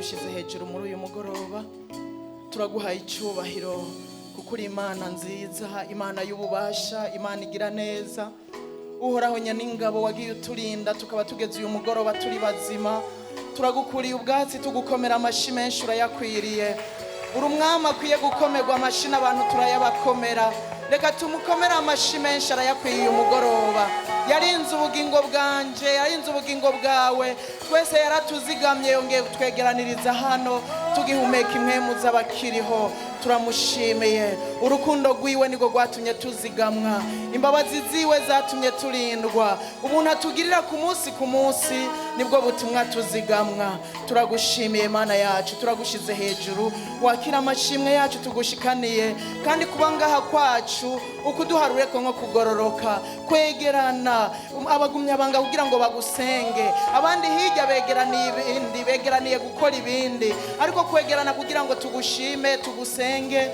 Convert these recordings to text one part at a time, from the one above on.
Turagushize hejuru muri uyu mugoroba, turaguhaye icyubahiro kuko uri Imana nziza, Imana y'ububasha, Imana igira neza. Uhoraho nyaningabo, wagiye uturinda tukaba tugeze uyu mugoroba turi bazima. Turagukuriye ubwatsi, tugukomera amashyi menshi, urayakwiriye. Uri umwami akwiye gukomerwa amashyi n'abantu, turayabakomera. Reka tumukomere amashyi menshi, arayakwiye uyu mugoroba. Yarinze ubugingo bwanje, yarinze ubugingo bwawe, twese yaratuzigamye, yongeye kutwegeraniriza hano tugihumeka impwemu z'abakiriho. Turamushimiye. Urukundo rwiwe nirwo rwatumye tuzigamwa, imbabazi ziwe zatumye turindwa, ubuntu atugirira ku munsi ku munsi nibwo butumwa tuzigamwa. Turagushimiye Mana yacu, turagushize hejuru. Wakira amashimwe yacu tugushikaniye, kandi kuba ngaha kwacu ukuduharure ko nko kugororoka, kwegerana abagumyabanga kugira ngo bagusenge. Abandi hirya begeraniye ibindi, begeraniye gukora ibindi, ariko kwegerana kugira ngo tugushime, tugusenge,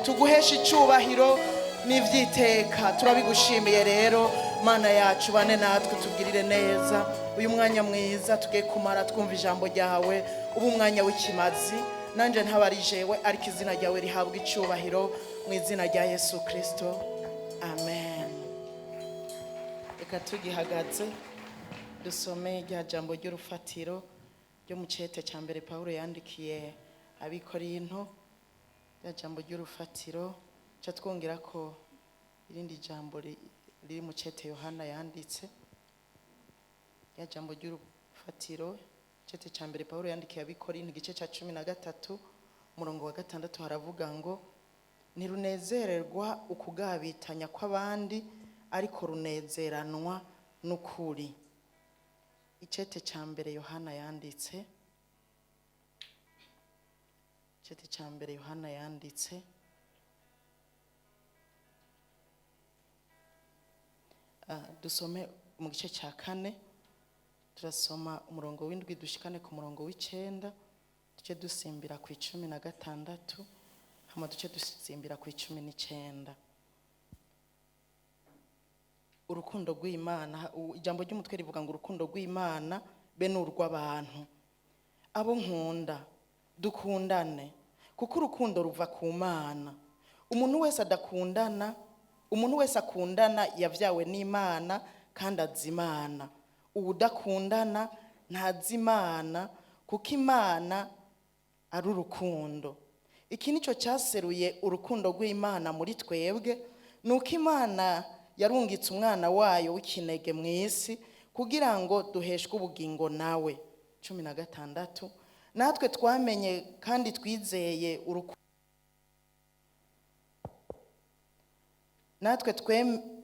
tuguheshe icyubahiro n'ibyiteka. Turabigushimiye rero Mana yacu, bane natwe, tugirire neza. Uyu mwanya mwiza tugiye kumara twumva ijambo ryawe uba umwanya w'ikimazi, nanjye ntabari jewe, ariko izina ryawe rihabwa icyubahiro, mu izina rya Yesu Kirisito, amen. Reka tugihagaze dusome rya jambo ry'urufatiro ryo mu cete cya mbere Pawulo yandikiye Abikorinto, rya jambo ry'urufatiro. Ca twongera ko irindi jambo riri mu cete Yohana yanditse, rya jambo ry'urufatiro, cete cya mbere Pawulo yandikiye Abikorinto, igice cya 13, umurongo wa 6, haravuga ngo: ntirunezererwa ukugabitanya kw'abandi, ariko runezeranwa n'ukuri. Icete cya mbere Yohana yanditse, icete cya mbere Yohana yanditse, dusome mu gice cya 4, turasoma umurongo w'7 dushikane ku murongo w'9, duce dusimbira ku 16, hama duce dusimbira ku 19. Urukundo rw'Imana, ijambo ry'umutwe rivuga ngo urukundo rw'Imana be n'urw'abantu. Abo nkunda, dukundane, kuko urukundo ruva ku Mana. Umuntu wese adakundana, umuntu wese akundana yavyawe n'Imana kandi azi Imana. Uwudakundana ntazi Imana, kuko Imana ari urukundo. Iki nico cyaseruye urukundo rw'Imana muri twebwe, nuko Imana yarungitse umwana wayo w'ikinege mu isi kugira ngo duheshwe ubugingo nawe. 16, natwe twamenye kandi twizeye urukundo, natwe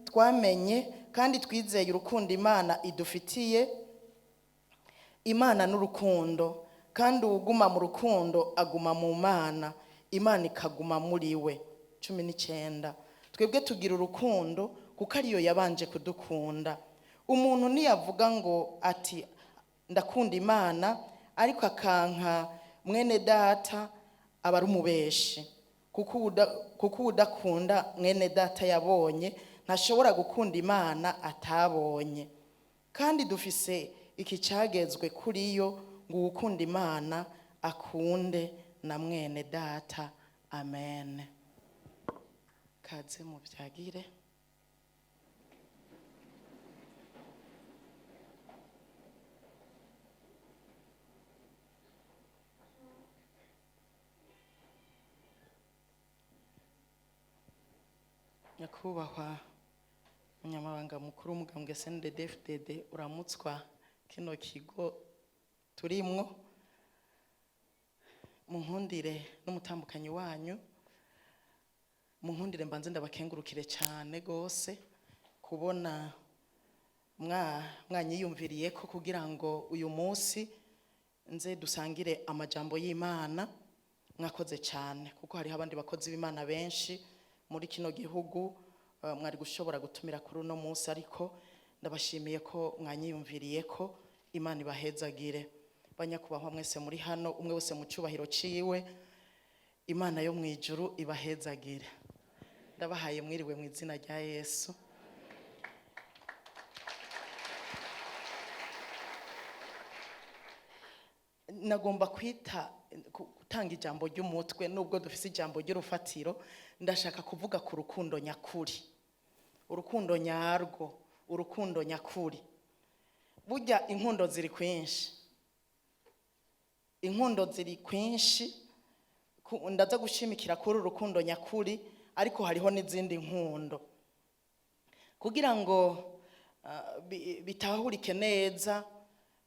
twamenye kandi twizeye urukundo Imana idufitiye. Imana n'urukundo, kandi uwuguma mu rukundo aguma mu Mana, Imana ikaguma muri we. 19, twebwe tugira urukundo kuko ariyo yabanje kudukunda. Umuntu niyavuga ngo ati ndakunda Imana, ariko akanka mwene data, aba ari umubeshi, kuko udakunda mwene data yabonye ntashobora gukunda Imana atabonye. Kandi dufise iki cyagezwe kuri yo, ngo uwukunda Imana akunde na mwene data. Amen. Kaze mubyagire. Nyakubahwa umunyamabanga mukuru w'umugambwe CNDD-FDD uramutswa kino kigo turimwo, munkundire n'umutambukanyi wanyu, munkundire mbanze ndabakengurukire cyane gose kubona mwanyiyumviriye ko kugira ngo uyu munsi nze dusangire amajambo y'Imana. Mwakoze cyane, kuko hariho abandi bakozi b'Imana benshi muri kino gihugu, mwari gushobora gutumira kuri uno munsi, ariko ndabashimiye ko mwanyiyumviriye ko. Imana ibahezagire. Banyakubahwa mwese muri hano, umwe wese mu cyubahiro ciwe, Imana yo mu ijuru ibahezagire. Ndabahaye mwiriwe mu izina rya Yesu. Nagomba kwita gutanga ijambo ry'umutwe, nubwo dufise ijambo ry'urufatiro. Ndashaka kuvuga ku rukundo nyakuri, urukundo nyarwo, urukundo nyakuri. Burya inkundo ziri kwinshi, inkundo ziri kwinshi. Ndaza gushimikira kuri uru rukundo nyakuri, ariko hariho n'izindi nkundo. Kugira ngo bitahurike neza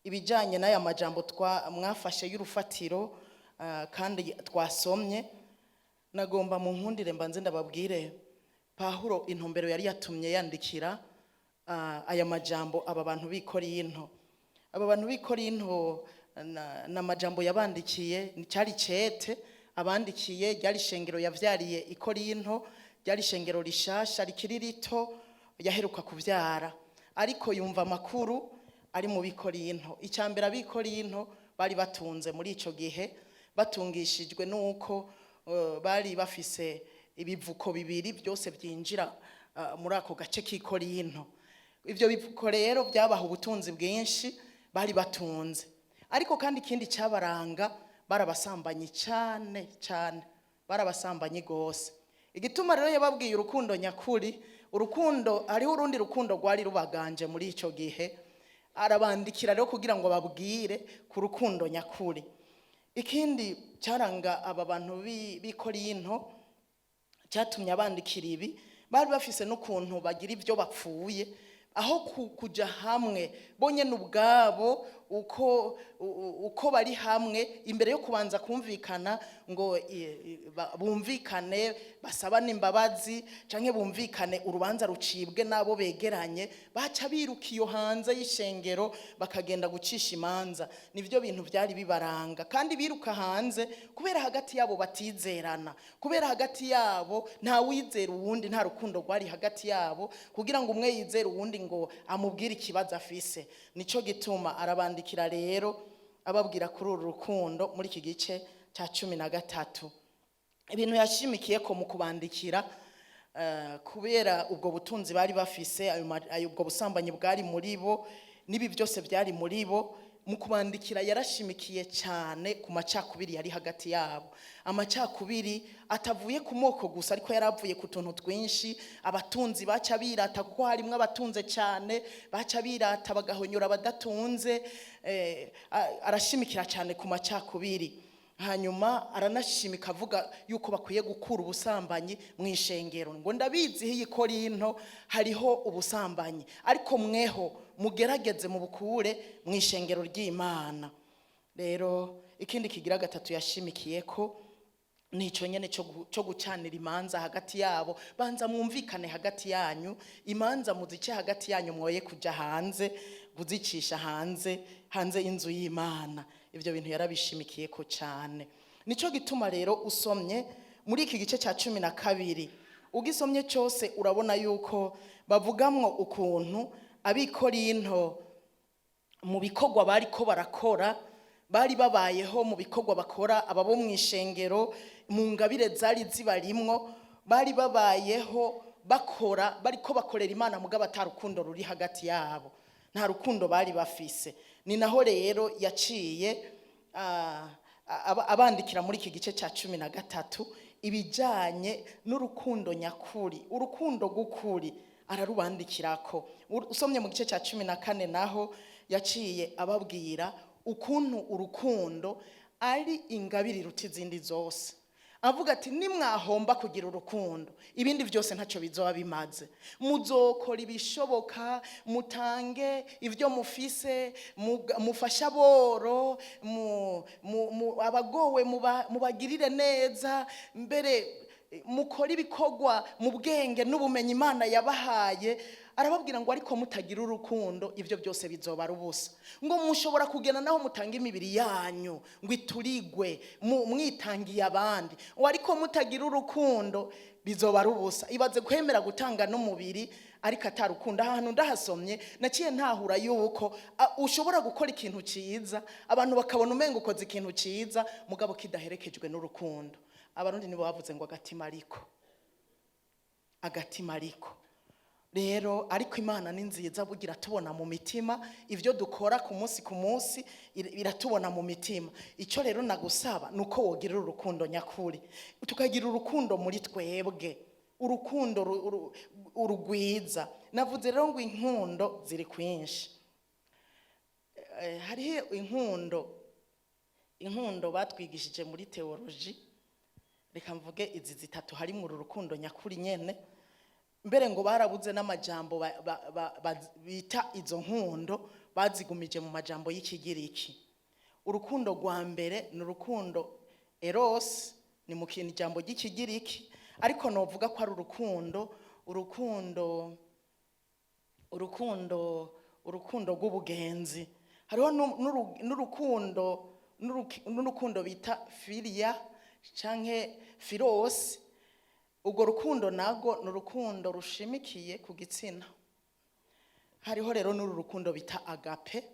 ibijyanye n'aya majambo mwafashe y'urufatiro kandi twasomye, nagomba mu nkundire mbanze ndababwire Pahuro intumbero yari yatumye yandikira aya majambo aba bantu b'i Korinto. Aba bantu b'i Korinto na majambo yabandikiye cyari cete abandikiye, ryari ishengero yavyariye i Korinto, ryari ishengero rishasha rikiri rito yaheruka kuvyara, ariko yumva amakuru ari mu b'Ikorinto. Icya mbere, ab'Ikorinto bari batunze muri ico gihe, batungishijwe n'uko bari bafise ibivuko bibiri byose byinjira muri ako gace k'Ikorinto. Ibyo bivuko rero byabaha ubutunzi bwinshi, bari batunze. Ariko kandi ikindi cyabaranga, barabasambanyi cyane cyane, barabasambanyi rwose. Igituma rero yababwiye urukundo nyakuri, urukundo, hariho urundi rukundo rwari rubaganje muri icyo gihe. Arabandikira rero kugira ngo babwire ku rukundo nyakuri. Ikindi cyaranga aba bantu b'i Korinto cyatumye abandikira ibi, bari bafise n'ukuntu bagira ibyo bapfuye aho kuja hamwe bonyene ubwabo uko bari hamwe, imbere yo kubanza kumvikana ngo bumvikane basabane imbabazi canke bumvikane urubanza rucibwe n'abo begeranye, baca biruka iyo hanze y'ishengero bakagenda gucisha imanza. Nivyo bintu byari bibaranga. Kandi biruka hanze kubera hagati yabo batizerana, kubera hagati yabo nta wizera uwundi, nta rukundo rwari hagati yabo kugira ngo umwe yizere uwundi ngo amubwire ikibazo afise. Nico gituma arabandikira rero ababwira kuri uru rukundo muri iki gice cya 13. Ibintu yashimikiye ko mu kubandikira, kubera ubwo butunzi bari bafise, ubwo busambanyi bwari muri bo, n'ibi byose byari muri bo, mu kubandikira yarashimikiye cyane ku macakubiri yari hagati yabo. Amacakubiri atavuye ku moko gusa, ariko yaravuye ku tuntu twinshi. Abatunzi baca birata, kuko harimwo abatunze cyane, baca birata bagahonyora abadatunze. Arashimikira cyane ku macakubiri. Hanyuma aranashimika avuga yuko bakwiye gukura ubusambanyi mu ishengero, ngo ndabizi iyi Korinto hariho ubusambanyi, ariko mweho mugerageze mubukure mu ishengero ry'Imana. Rero ikindi kigira gatatu yashimikiye ko nico nyene cyo gucanira imanza hagati yabo: banza mwumvikane hagati yanyu, imanza muzice hagati yanyu, mwoye kuja hanze kuzicisha hanze, hanze y'inzu y'Imana. Ibyo bintu yarabishimikiye ko cyane. Nico gituma rero usomye muri iki gice cya 12, ugisomye cyose, urabona yuko bavugamwo ukuntu ab'Ikorinto mu bikorwa bariko barakora, bari babayeho mu bikorwa bakora, ababo mu ishengero, mu ngabire zari zibarimwo, bari babayeho bakora, bariko bakorera Imana, mugabo ata rukundo ruri hagati yabo, nta rukundo bari bafise. Ni naho rero yaciye abandikira muri iki gice cya 13 ibijyanye n'urukundo nyakuri, urukundo rw'ukuri ararubandikirako. Usomye mu gice cya 14 naho yaciye ababwira ukuntu urukundo ari ingabire iruta izindi zose, avuga ati nimwahomba kugira urukundo, ibindi byose ntacyo bizoba bimaze. Muzokora ibishoboka, mutange ibyo mufise, mufashe aboro, abagowe mubagirire neza, mbere mukore ibikorwa mu bwenge n'ubumenyi Imana yabahaye. Arababwira ngo ariko mutagira urukundo, ibyo byose bizoba ari ubusa. Ngo mushobora kugenda naho mutanga imibiri yanyu ngo iturigwe, mwitangiye abandi, ngo ariko mutagira urukundo bizoba ari ubusa. Ibaze kwemera gutanga n'umubiri ariko atarukundo. Ahantu ndahasomye naciye ntahura yuko ushobora gukora ikintu cyiza, abantu bakabona umenga ukoze ikintu cyiza, mugabo kidaherekejwe n'urukundo. Abarundi nibo bavuze ngo agatima ariko, agatima ariko. Rero ariko Imana ni nziza, bugira tubona mu mitima ibyo dukora ku munsi ku munsi, iratubona mu mitima. Icyo rero nagusaba ni uko wogira urukundo nyakuri, tukagira urukundo muri twebwe, urukundo urugwiza. Navuze rero ngo inkundo ziri kwinshi. Hariho inkundo batwigishije muri théologie. Reka mvuge izi zitatu harimo uru rukundo nyakuri nyene. Mbere ngo barabuze n'amajambo bita izo nkundo, bazigumije mu majambo y'Ikigiriki. Urukundo rwa mbere ni urukundo eros, ni mu kintu ijambo ry'Ikigiriki, ariko novuga ko ari urukundo rw'ubugenzi. Hariho n'urukundo bita philia canke philos. Urwo rukundo narwo ni urukundo rushimikiye ku gitsina. Hariho rero n'uru rukundo bita agape.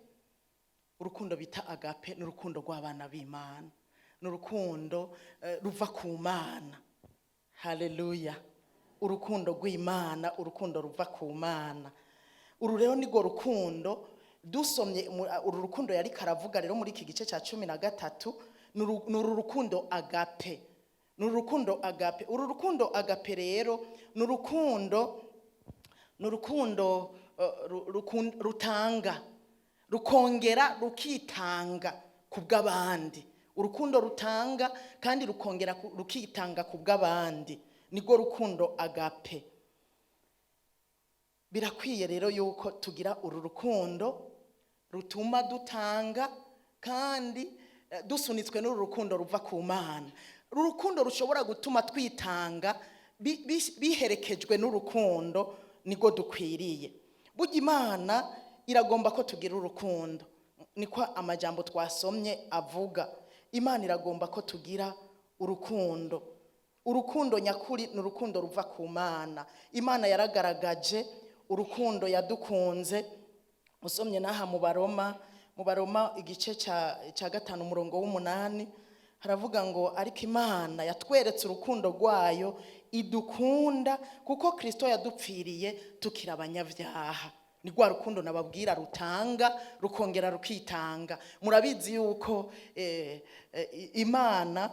Urukundo bita agape ni urukundo rw'abana b'Imana, ni urukundo ruva ku Mana. Haleluya! Urukundo rw'Imana, urukundo ruva ku Mana. Uru rero nirwo rukundo dusomye. Uru rukundo yari karavuga rero muri iki gice cya 13 ni uru rukundo agape, ni uru rukundo agape. Uru rukundo agape rero ni urukundo rutanga, rukongera rukitanga ku bw'abandi. Urukundo rutanga kandi rukongera rukitanga ku bw'abandi, nirwo rukundo agape. Birakwiye rero yuko tugira uru rukundo rutuma dutanga kandi dusunitswe n'uru rukundo ruva ku Mana, uru rukundo rushobora gutuma twitanga biherekejwe n'urukundo, nirwo dukwiriye. Burya Imana iragomba ko tugira urukundo, niko amajambo twasomye avuga. Imana iragomba ko tugira urukundo. Urukundo nyakuri ni urukundo ruva ku Mana. Imana yaragaragaje urukundo yadukunze. Usomye n'aha mu Baroma igice cya 5, umurongo w'8, haravuga ngo: "Ariko Imana yatweretse urukundo rwayo idukunda, kuko Kirisito yadupfiriye tukiri abanyabyaha." Ni rwa rukundo nababwira rutanga, rukongera rukitanga. Murabizi yuko Imana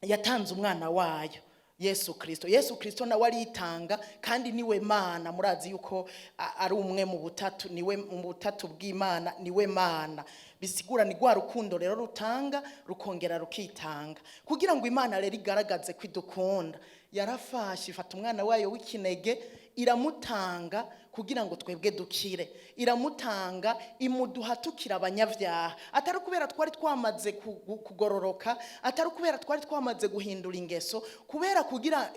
yatanze umwana wayo Yesu Kirisito. Yesu Kirisito nawe aritanga, kandi niwe Mana. Murazi yuko ari umwe mu butatu, niwe mu butatu bw'Imana, niwe Mana. Bisigura ni rwa rukundo rero rutanga, rukongera rukitanga. Kugira ngo Imana rero igaragaze ko idukunda, yarafashe ifata umwana wayo w'ikinege, iramutanga kugira ngo twebwe dukire. Iramutanga, imuduha tukiri abanyabyaha, atari kubera twari twamaze kugororoka, atari kubera twari twamaze guhindura ingeso. Kubera kugira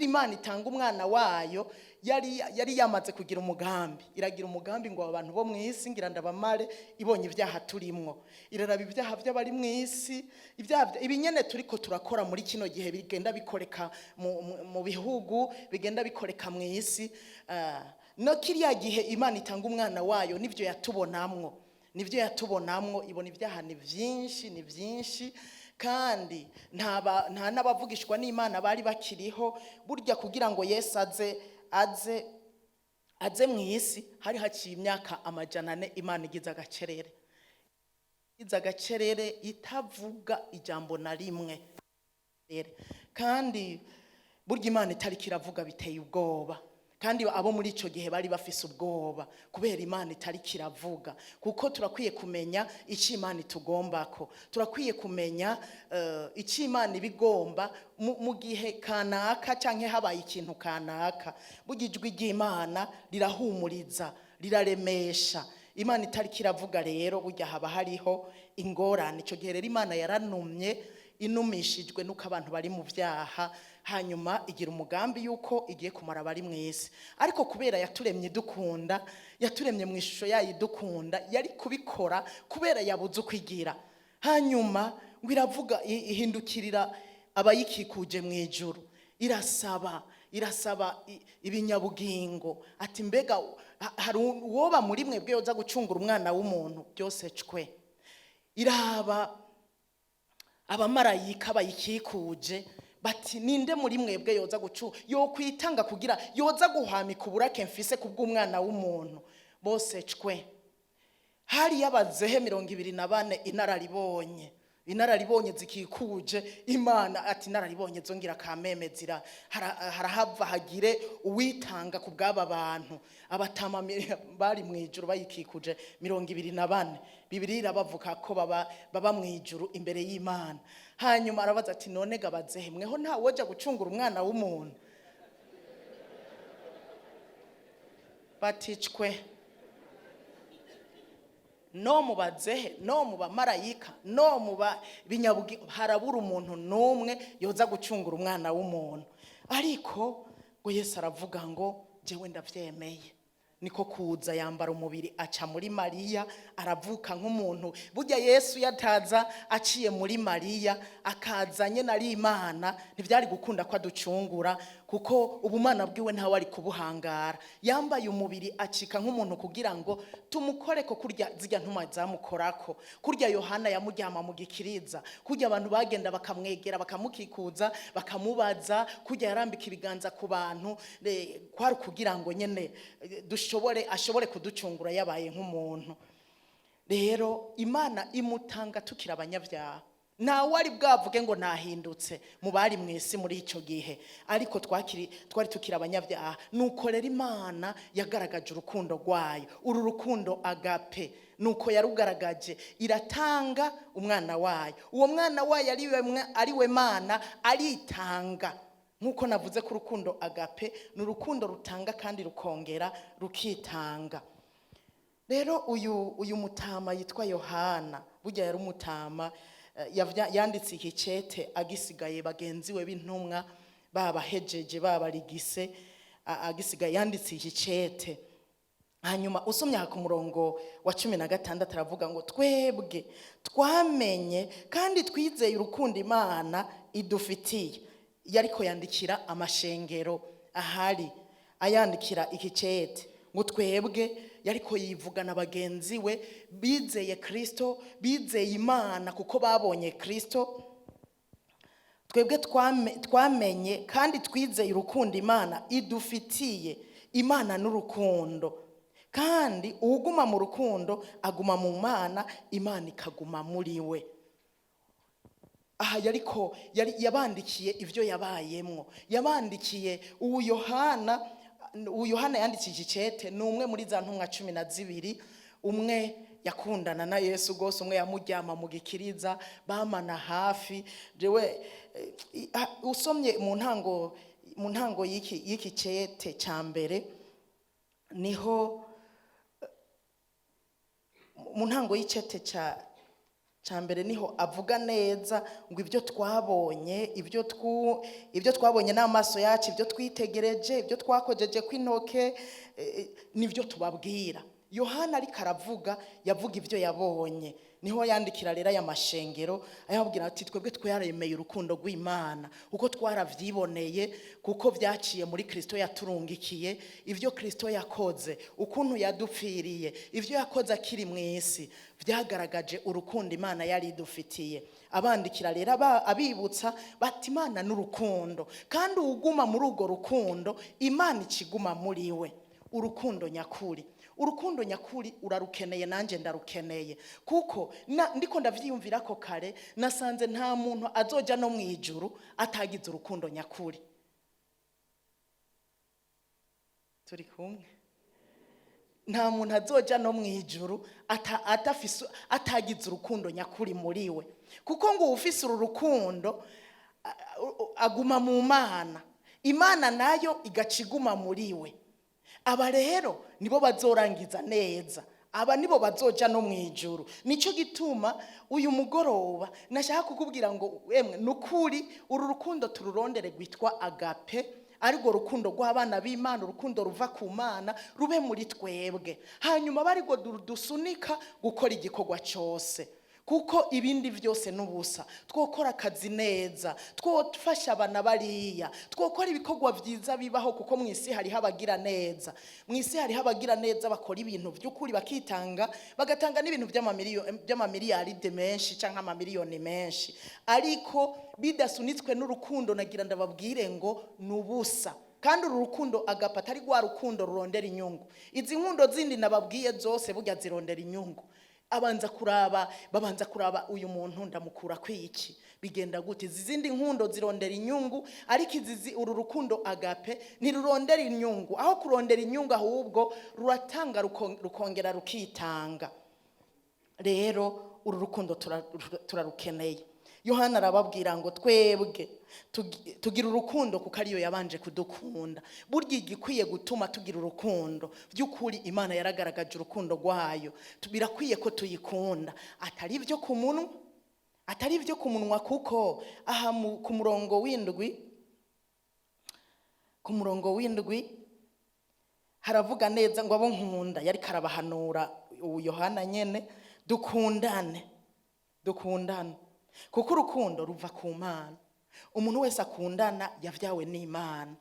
Imana itanga umwana wayo, yari yamaze kugira umugambi. Iragira umugambi ngo aba bantu bo mu isi ngira ndabamare. Ibonye ibyaha turimwo, iraraba ibyaha by'abari mu isi, ibyaha ibinyene turiko turakora muri kino gihe, bigenda bikoreka mu bihugu, bigenda bikoreka mu isi. No kiriya gihe Imana itanga umwana wayo, nivyo yatubonamwo, nivyo yatubonamwo. Ibona ibyaha ni byinshi, ni byinshi, kandi nta n'abavugishwa n'Imana bari bakiriho. Burya kugira ngo Yesu aze mu isi, hari haciye imyaka 400 Imana igize agacerere, itavuga ijambo na rimwe. Kandi burya Imana itariko iravuga biteye ubwoba, kandi abo muri icyo gihe bari bafise ubwoba kubera Imana itariko iravuga. Kuko turakwiye kumenya icyo Imana itugombako, turakwiye kumenya icyo Imana ibigomba mu gihe kanaka cyangwa habaye ikintu kanaka. Burya ijwi ry'Imana rirahumuriza, riraremesha. Imana itariko iravuga rero, burya haba hariho ingorane. Icyo gihe rero Imana yaranumye, inumishijwe nuko abantu bari mu byaha. Hanyuma igira umugambi yuko igiye kumara abari mu isi. Ariko kubera yaturemye idukunda, yaturemye mu ishusho yayo idukunda, yari kubikora kubera yabuze uko igira. Hanyuma ngo iravuga, ihindukirira abayikikuje mu ijuru, irasaba ibinyabugingo ati: "Mbega hari uwoba muri mwebwe yoza gucungura umwana w'umuntu?" Byose cwe. Iraba abamarayika bayikikuje, Bati: "Ninde muri mwebwe yoza gucu yokwitanga kugira yoza guhamika uburake mfise kubw'umwana w'umuntu?" Bose cwe. Hariyo abazehe 24, inararibonye, inararibonye zikikuje Imana. Ati: "Inararibonye zongera kameme zira harahava hagire uwitanga ku bw'aba bantu." Abatama bari mu ijuru bayikikuje 24. Bibiri irabavuga ko baba mu ijuru imbere y'Imana. Hanyuma arabaza ati: "None gabazehe, mweho nta woja gucungura umwana w'umuntu?" Baticwe. No mu bazehe, no mu bamarayika, no mu binyabugi, harabura umuntu n'umwe yoza gucungura umwana w'umuntu. Ariko ngo Yesu aravuga ngo: "Jewe ndavyemeye." Niko kuza yambara umubiri, aca muri Mariya, aravuka nk'umuntu. Burya Yesu yataza aciye muri Mariya, akazanye nari Imana, ntibyari gukunda ko aducungura, kuko ubumana bwiwe ntawe ari kubuhangara. Yambaye umubiri, acika nk'umuntu kugira ngo tumukore ko kurya zirya ntuma zamukorako, kurya Yohana yamuryama mu gikiriza, kurya abantu bagenda bakamwegera, bakamukikuza, bakamubaza, kurya yarambika ibiganza ku bantu, kwari kugira ngo nyene dushobore, ashobore kuducungura yabaye nk'umuntu. Rero Imana imutanga tukiri abanyabyaha. Ntawe ari bwavuge ngo nahindutse mu bari mu isi muri icyo gihe, ariko twari tukiri abanyabyaha. Nuko rero Imana yagaragaje urukundo rwayo, uru rukundo agape, nuko yarugaragaje, iratanga umwana wayo. Uwo mwana wayo ari we Mana, aritanga. Nk'uko navuze ko urukundo agape ni urukundo rutanga kandi rukongera rukitanga. Rero uyu mutama yitwa Yohana, burya yari umutama, yanditse iki cete agisigaye, bagenzi we b'intumwa babahejeje, babarigise, agisigaye yanditse iki cete. Hanyuma usomye aha ku murongo wa 16, aravuga ngo: "Twebwe twamenye kandi twizeye urukundo Imana idufitiye." Yariko yandikira amashengero ahari, ayandikira iki cete ngo twebwe, yariko yivugana bagenzi we bizeye Kristo, bizeye Imana kuko babonye Kristo. "Twebwe twamenye kandi twizeye urukundo Imana idufitiye. Imana n'urukundo, kandi uwuguma mu rukundo aguma mu Mana, Imana ikaguma muri we." Aha yariko yari yabandikiye ibyo yabayemwo. Yabandikiye ubu Yohana. Ubu Yohana yandikiye iki cete ni umwe muri za ntumwa 12, umwe yakundana na Yesu rwose, umwe yamuryama mu gikiriza, bamana hafi. Jewe usomye mu ntango y'iki cete cya mbere, niho mu ntango y'icete cya mbere niho avuga neza ngo ibyo twabonye, ibyo twabonye n'amaso yacu, ibyo twitegereje, ibyo twakojeje kw'intoke, nibyo tubabwira. Yohana ariko aravuga, yavuga ibyo yabonye. Niho yandikira rero aya mashengero, ayababwira ati: "Twebwe twaremeye urukundo rw'Imana kuko twaravyiboneye, kuko byaciye muri Kristo yaturungikiye, ibyo Kristo yakoze, ukuntu yadupfiriye, ibyo yakoze akiri mu isi, byagaragaje urukundo Imana yari idufitiye." Abandikira rero abibutsa bati: "Imana n'urukundo, kandi uwuguma muri urwo rukundo, Imana ikiguma muri we." Urukundo nyakuri, urukundo nyakuri urarukeneye, nanjye ndarukeneye, kuko ndiko ndavyiyumvira ko kare nasanze nta muntu azoja no mu ijuru atagize urukundo nyakuri. Turi kumwe? Nta muntu azoja no mu ijuru atagize urukundo nyakuri muri we, kuko ngo uwufise uru rukundo aguma mu Mana, Imana nayo igaca iguma muri we. Aba rero nibo bazorangiza neza, aba nibo bazoja no mu ijuru. Nicyo gituma uyu mugoroba nashaka kukubwira ngo emwe nukuri uru rukundo tururondere, rwitwa agape, arirwo rukundo rw'abana b'Imana, urukundo ruva ku Mana, rube muri twebwe, hanyuma abe arirwo dusunika gukora igikorwa cyose. Kuko ibindi byose n'ubusa. Twokora akazi neza, twofasha abana bariya, twokora ibikorwa byiza bibaho, kuko mu isi hariho abagira neza. Mu isi hariho abagira neza bakora ibintu by'ukuri, bakitanga, bagatanga n'ibintu by'amamiliyaride menshi cyangwa amamiliyoni menshi, ariko bidasunitswe n'urukundo, nagira ndababwire ngo ni ubusa. Kandi uru rukundo agape atari rwa rukundo rurondera inyungu. Izi nkundo zindi nababwiye zose burya zirondera inyungu. Abanza kuraba, babanza kuraba uyu muntu ndamukura kwiki, bigenda gute. Izi zindi nkundo zirondera inyungu, ariko uru rukundo agape ntirurondera inyungu. Aho kurondera inyungu, ahubwo ruratanga, rukongera rukitanga. Rero uru rukundo turarukeneye. Yohana arababwira ngo twebwe tugira urukundo kuko ariyo yabanje kudukunda. Burya igikwiye gutuma tugira urukundo by'ukuri, Imana yaragaragaje urukundo rwayo. Birakwiye ko tuyikunda, atari ibyo ku munwa, atari ibyo ku munwa, kuko aha ku murongo w'indwi haravuga neza ngo abo nkunda, yari karabahanura ubu Yohana nyene, dukundane, dukundane kuko urukundo ruva ku Mana. Umuntu wese akundana yavyawe n'Imana.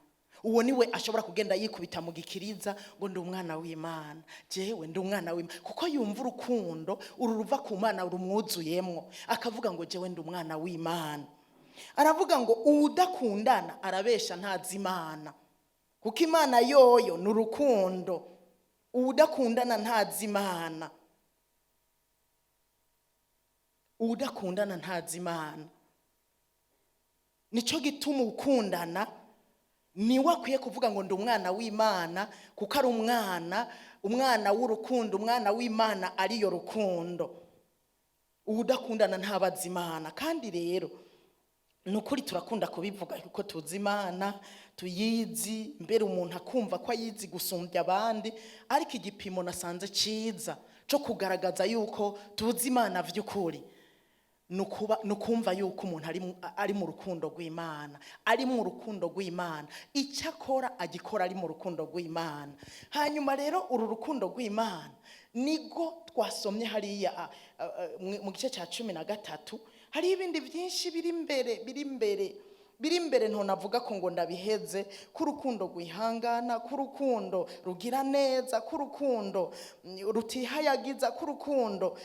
Uwo niwe ashobora kugenda yikubita mu gikiriza ngo ndi umwana w'Imana, jewe ndi umwana w'Imana, kuko yumva urukundo uru ruva ku Mana rumwuzuyemwo, akavuga ngo jewe ndi umwana w'Imana. Aravuga ngo uwudakundana arabesha, ntazi Imana, kuko Imana yoyo ni urukundo. Uwudakundana ntazi Imana, uwudakundana ntazi Imana. Nicyo gituma ukundana niwe akwiye kuvuga ngo ndi umwana w'Imana, kuko ari umwana, umwana w'urukundo, umwana w'Imana ariyo rukundo. Uwudakundana ntabazi Imana. Kandi rero ni ukuri turakunda kubivuga kuko tuzi Imana, tuyizi mbere, umuntu akumva ko ayizi gusumbya abandi. Ariko igipimo nasanze cyiza cyo kugaragaza yuko tuzi Imana by'ukuri ni ukumva yuko umuntu ari mu rukundo rw'Imana, ari mu rukundo rw'Imana, icyo akora agikora ari mu rukundo rw'Imana. Hanyuma rero uru rukundo rw'Imana nibwo twasomye hariya mu gice cya 13. Hari ibindi byinshi biri imbere, biri imbere, biri imbere, ntonavuga ko ngo ndabiheze, ko urukundo rwihangana, ko urukundo rugira neza, ko urukundo rutihayagiza, ko urukundo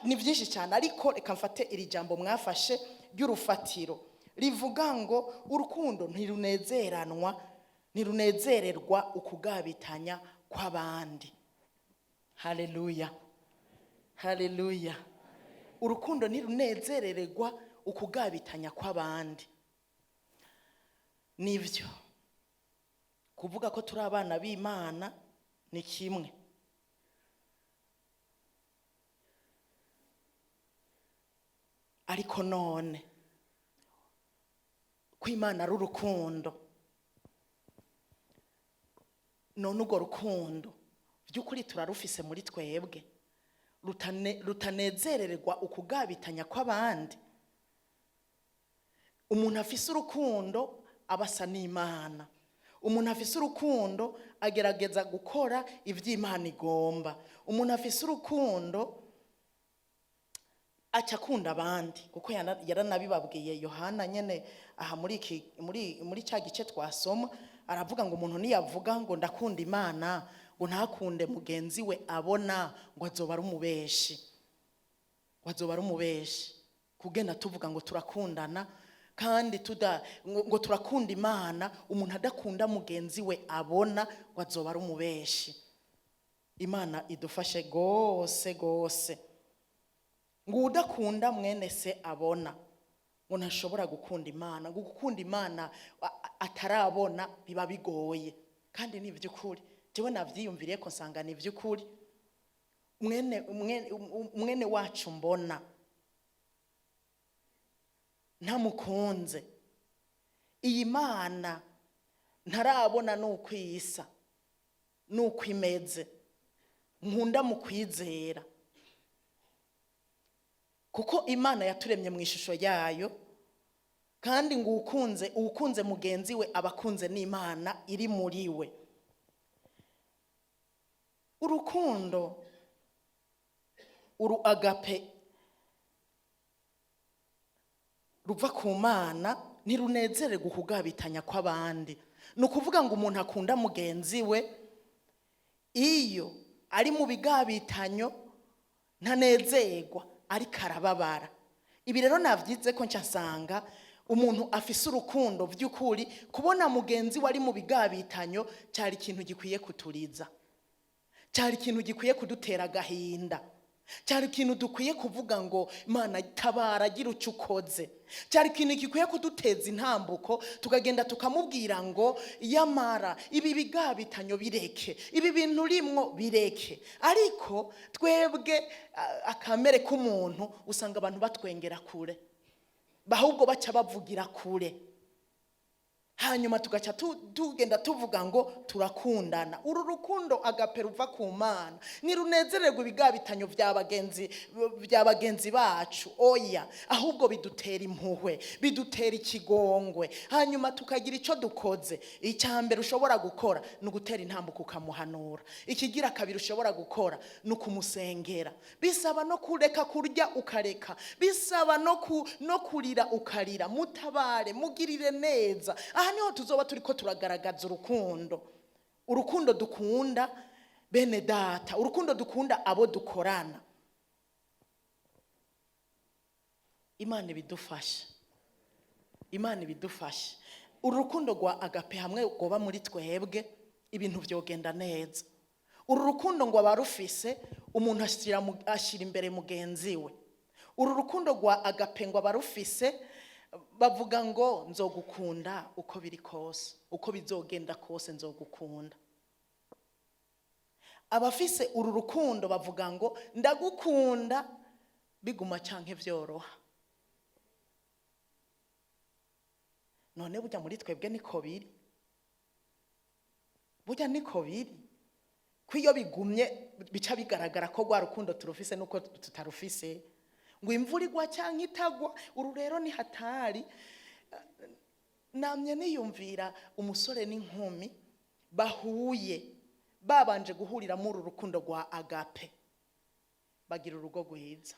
ni byinshi cyane. Ariko reka mfate iri jambo mwafashe ry'urufatiro rivuga ngo urukundo ntirunezeranwa, ntirunezererwa ukugabitanya kw'abandi. Haleluya, haleluya! Urukundo ntirunezerererwa ukugabitanya kw'abandi. Nibyo, kuvuga ko turi abana b'Imana ni kimwe, ariko none ko Imana ari urukundo, none urwo rukundo by'ukuri turarufise muri twebwe rutanezererwa ukugabitanya kw'abandi? Umuntu afise urukundo aba asa n'Imana. Umuntu afise urukundo agerageza gukora iby'Imana igomba. Umuntu afise urukundo aca akunda abandi, kuko yaranabibabwiye Yohana nyene aha muri iki, muri cya gice twasoma, aravuga ngo umuntu niyavuga ngo ndakunda Imana, ngo ntakunde mugenzi we abona, ngo azoba ari umubeshi, ngo azoba ari umubeshi. Kugenda tuvuga ngo turakundana kandi tuda ngo turakunda Imana, umuntu adakunda mugenzi we abona, ngo azoba ari umubeshi. Imana idufashe gose gose. Ngo udakunda mwene se abona, ngo ntashobora gukunda Imana. Ngo gukunda Imana atarabona biba bigoye. Kandi ni iby'ukuri, jewe navyiyumviriye ko nsanga ni iby'ukuri. Mwene wacu mbona ntamukunze, iyi Mana ntarabona nuko isa nuko imeze, nkunda mu kwizera, kuko Imana yaturemye mu ishusho yayo. Kandi ngo uwukunze mugenzi we aba akunze n'Imana iri muri we. Urukundo uru agape Ruva ku Mana ntirunezererwa ukugabitanya kw'abandi. Ni ukuvuga ngo umuntu akunda mugenzi we, iyo ari mu bigabitanyo ntanezerwa, ariko arababara. Ibi rero navyize ko nsanga umuntu afise urukundo by'ukuri, kubona mugenzi we ari mu bigabitanyo cyari ikintu gikwiye kuturiza, cyari ikintu gikwiye kudutera agahinda, cyari ikintu dukwiye kuvuga ngo: "Imana, tabara, gira icyo ukoze." Cyari ikintu gikwiye kuduteza intambuko, tukagenda tukamubwira ngo: "Yamara ibi bigabitanyo bireke, ibi bintu urimwo bireke." Ariko twebwe akamere k'umuntu, usanga abantu batwengera kure, ahubwo baca bavugira kure, hanyuma tugaca tugenda tuvuga ngo turakundana. Uru rukundo agape ruva ku Mana ntirunezererwa ibigabitanyo bya bagenzi bacu, oya, ahubwo bidutera impuhwe, bidutera ikigongwe, hanyuma tukagira icyo dukoze. Icya mbere ushobora gukora ni ugutera intambuko ukamuhanura. Ikigira kabiri ushobora gukora ni ukumusengera. Bisaba no kureka kurya ukareka, bisaba no kurira ukarira. Mutabare, mugirire neza. Aha niho tuzoba turi ko turagaragaza urukundo, urukundo dukunda bene data, urukundo dukunda abo dukorana. Imana ibidufashe, Imana ibidufashe. Uru rukundo rwa agape hamwe rwoba muri twebwe, ibintu byogenda neza. Uru rukundo ngo abarufise, umuntu ashyira imbere mugenzi we. Uru rukundo rwa agape ngo abarufise bavuga ngo: "Nzogukunda uko biri kose, uko bizogenda kose nzogukunda." Abafise uru rukundo bavuga ngo: "Ndagukunda biguma canke vyoroha." None burya muri twebwe niko biri? Burya niko biri ko iyo bigumye bica bigaragara ko rwa rukundo turufise nuko tutarufise, ngo imvura igwa cyangwa itagwa? Uru rero ni hatari. Namye niyumvira umusore n'inkumi bahuye, babanje guhurira muri uru rukundo rwa agape, bagira urugo rwiza,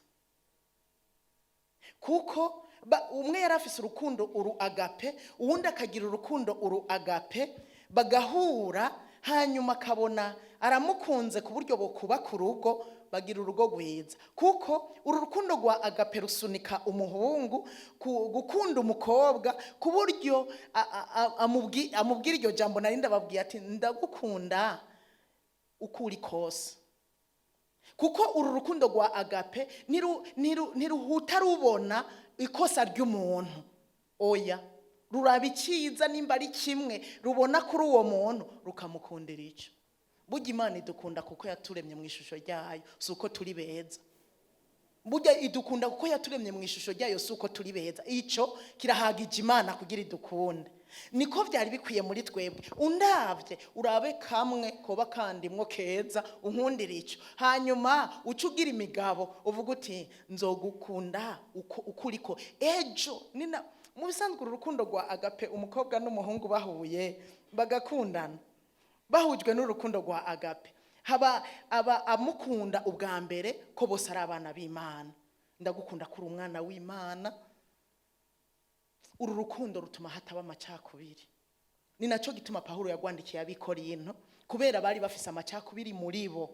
kuko umwe yari afise urukundo uru agape, uwundi akagira urukundo uru agape, bagahura, hanyuma akabona aramukunze ku buryo bokubaka urugo, bagira urugo rwiza, kuko uru rukundo rwa agape rusunika umuhungu gukunda umukobwa ku buryo amubwira iryo jambo nari ndababwiye, ati: "Ndagukunda uko uri kose." Kuko uru rukundo rwa agape ntiruhuta rubona ikosa ry'umuntu, oya, ruraba icyiza nimba ari kimwe rubona kuri uwo muntu, rukamukundira icyo. Burya Imana idukunda kuko yaturemye mu ishusho ryayo, si uko turi beza. Burya idukunda kuko yaturemye mu ishusho ryayo, si uko turi beza. Icyo kirahagije Imana kugira idukunde. Niko byari bikwiye muri twebwe. Undabye, urabe kamwe koba kandimwo keza, unkundira icyo, hanyuma uce ugira imigabo, uvuga uti: "Nzogukunda uko uriko ejo." Nina mu bisanzwe uru rukundo rwa agape, umukobwa n'umuhungu bahuye bagakundana, bahujwe n'urukundo rwa agape, haba aba amukunda ubwa mbere ko bose ari abana b'Imana. Ndagukunda kuri umwana w'Imana. Uru rukundo rutuma hataba amacakubiri. Ni nacyo gituma Pawulo yagwandikiye Abikorinto, kubera bari bafise amacakubiri muri bo.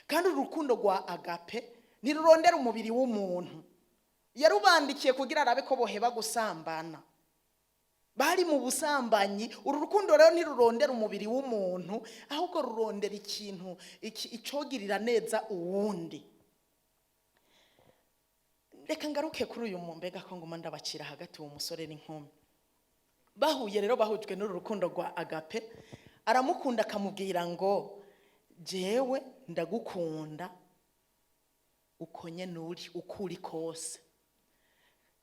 Kandi uru rukundo rwa agape ntirurondera umubiri w'umuntu. Yarubandikiye kugira arabe ko boheba gusambana, bari mu busambanyi. Uru rukundo rero ntirurondera umubiri w'umuntu, ahubwo rurondera ikintu icogirira neza uwundi. Reka ngaruke kuri uyu mbega ko nguma ndabacira hagati. Uwo musore n'inkumi bahuye rero, bahujwe n'uru rukundo rwa agape, aramukunda, akamubwira ngo: "Jewe ndagukunda uko nyene uri, uko uri kose."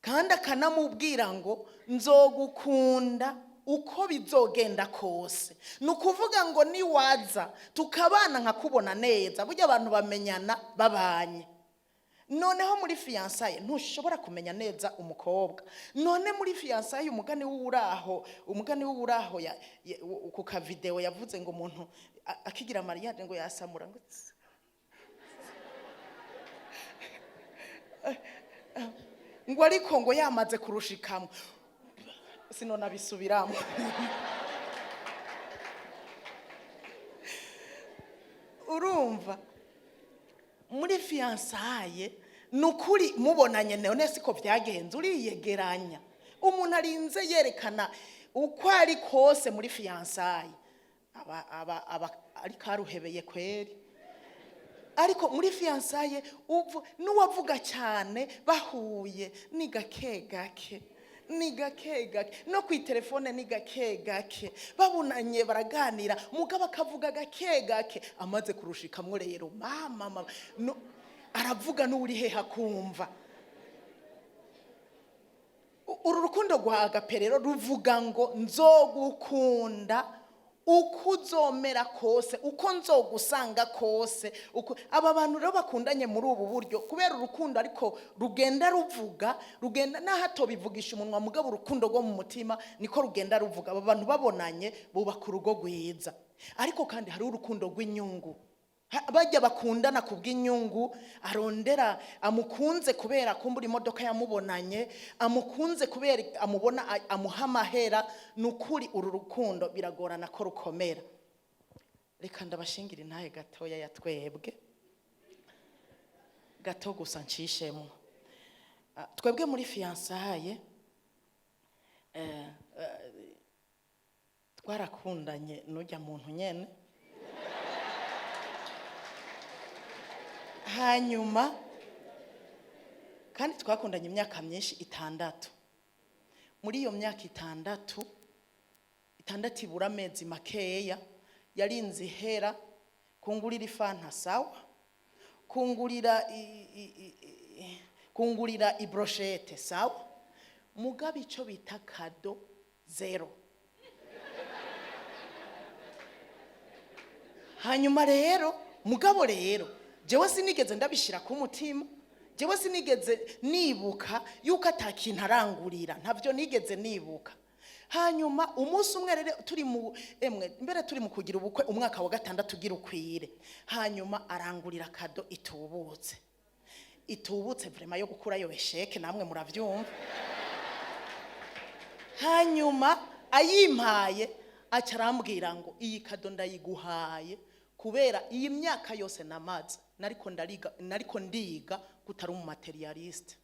Kandi akanamubwira ngo: "Nzogukunda uko bizogenda kose." Ni ukuvuga ngo niwaza tukabana nkakubona neza. Burya abantu bamenyana babanye. Noneho muri fiançailles ntushobora kumenya neza umukobwa. None muri fiançailles, umugani w'uraho ku kavideo yavuze ngo umuntu akigira mariage ngo yasamura ngo tss. Ngo ariko ngo yamaze kurushikamwo, sinonabisubiramo. Urumva, muri fiançailles, ni ukuri, mubonanye, none siko byagenze, uriyegeranya. Umuntu arinze yerekana uko ari kose muri fiançailles, aba ari karuhebeye kweri. Ariko muri fiançailles, n'uwavuga cyane bahuye ni gake gake, ni gake gake, no ku telefone ni gake gake. Babonanye baraganira, mugabo akavuga gake gake. Amaze kurushikamwo rero, mama mama, no, aravuga n'uri hehe akumva. Uru rukundo rwa agape rero ruvuga ngo nzogukunda uko uzomera kose, uko nzogusanga kose. Uko aba bantu rero bakundanye muri ubu buryo, kubera urukundo ariko rugenda ruvuga, rugenda naho atobivugisha umunwa, mugabo urukundo rwo mu mutima niko rugenda ruvuga. Aba bantu babonanye bubaka urugo rwiza. Ariko kandi hariho urukundo rw'inyungu. Bajya bakundana ku bw'inyungu, arondera, amukunze kubera kumbura imodoka yamubonanye, amukunze kubera amubona, amuha amahera. Ni ukuri, uru rukundo biragorana ko rukomera. Reka ndabashingira intahe gatoya ya twebwe, gato gusa ncishemo. Twebwe muri fiançailles twarakundanye n'ujya muntu nyene. Hanyuma kandi twakundanye imyaka myinshi, 6. Muri iyo myaka 6, 6 ibura amezi makeya, yarinze ihera kungurira ifanta sawa, kungurira i brochette sawa, mugabo ico bita cadeau, zéro. Hanyuma rero, mugabo rero jewe sinigeze ndabishira ku mutima. Jewe sinigeze nibuka yuko atakintu arangurira, ntabyo nigeze nibuka. Hanyuma umunsi umwe rero, turi mu emwe mbere turi mu kugira ubukwe, umwaka wa gatandatu ugira ukwire, hanyuma arangurira cadeau itubutse, itubutse vraiment, yo gukurayo échec, namwe muravyumva. Hanyuma ayimpaye, aca arambwira ngo iyi cadeau ndayiguhaye kubera iyi myaka yose namaze nariko ndariga, nariko ndiga kutari umu matérialiste.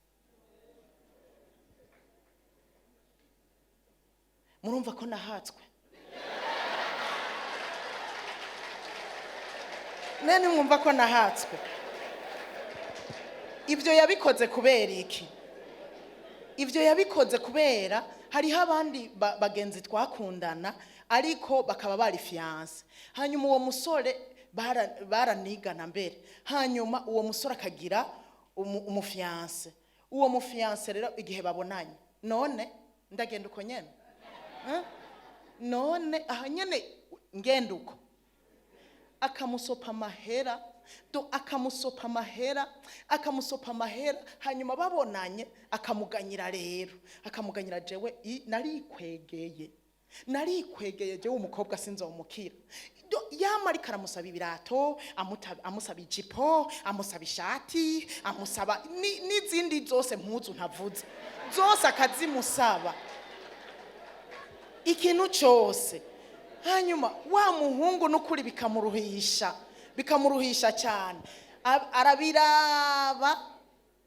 Murumva ko nahatswe. Nene mwumva ko nahatswe. Ibyo yabikoze kubera iki? Ibyo yabikoze kubera hariho abandi bagenzi twakundana, ariko bakaba bari fiancés. Hanyuma uwo musore baranigana mbere. Hanyuma uwo musore akagira umu fiancé. Uwo mu fiancé rero, igihe babonanye, none ndagenda uko nyene. Eh? None aha nyene ngenda uko, akamusopa amahera do, akamusopa amahera, akamusopa amahera. Hanyuma babonanye akamuganyira rero, akamuganyira. Jewe narikwegeye, narikwegeye jewe, umukobwa sinzomukira. Do, yama ariko aramusaba ibirato, amusaba ijipo, amusaba ishati, amusaba n'izindi zose mpuzu ntavuze, zose akazimusaba, ikintu cyose. Hanyuma wa muhungu n'ukuri bikamuruhisha, bikamuruhisha cyane. Arabiraba,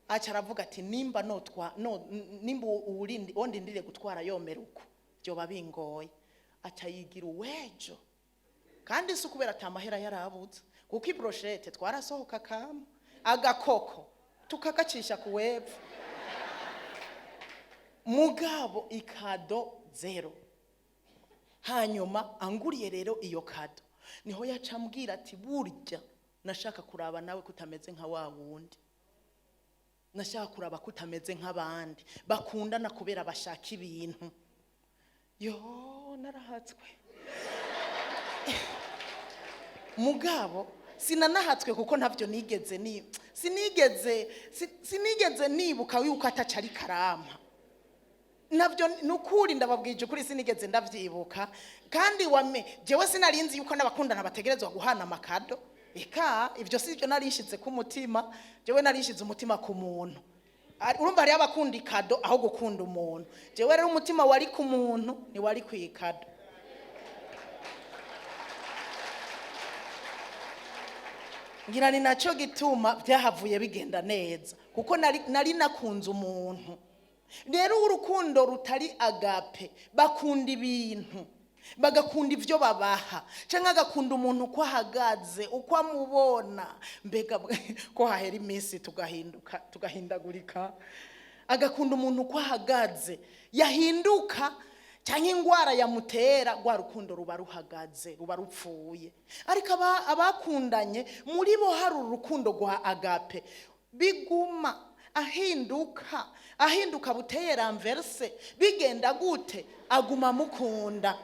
aca aravuga ati nimba notwa no nimba uwurindi uwo ndindiriye gutwara yomera uko, byoba bingoye. Aca yigira uwejo. Kandi si ukubera ata mahera yarabuze, kuko i brochette twarasohoka kama agakoko tukagacisha ku wepfo, mugabo i cadeau zéro. Hanyuma anguriye rero iyo cadeau, niho yaca ambwira ati burya nashaka kuraba nawe kutameze nka wa wundi, nashaka kuraba kutameze nk'abandi bakundana kubera bashaka ibintu. Yo, narahatswe. Mugabo sinanahatswe, kuko ntabyo nigeze ni sinigeze sinigeze nibuka yuko ataca ari karama. Nabyo nukuri, ndababwije ukuri, sinigeze ndavyibuka. Kandi wame jewe sinarinzi yuko n'abakundana bategerezwa guhana ama cadeaux. Eka, ibyo si byo narishize ku mutima. Jewe narishize umutima ku muntu. Urumva hariho abakunda ikado aho gukunda umuntu. Jewe rero umutima wari ku muntu, ntiwari ku ikado. Ngira ni nacyo gituma byahavuye bigenda neza, kuko nari nakunze umuntu. Rero urukundo rutari agape, bakunda ibintu, bagakunda ibyo babaha, cyangwa agakunda umuntu uko ahagaze, uko amubona. Mbega ko hahera iminsi tugahinduka, tugahindagurika. Agakunda umuntu uko ahagaze, yahinduka cyangwa indwara yamutera, rwa rukundo ruba ruhagaze, ruba rupfuye. Ariko abakundanye muri bo hari urukundo rwa agape, biguma ahinduka, ahinduka buteye renverse, bigenda gute, aguma amukunda.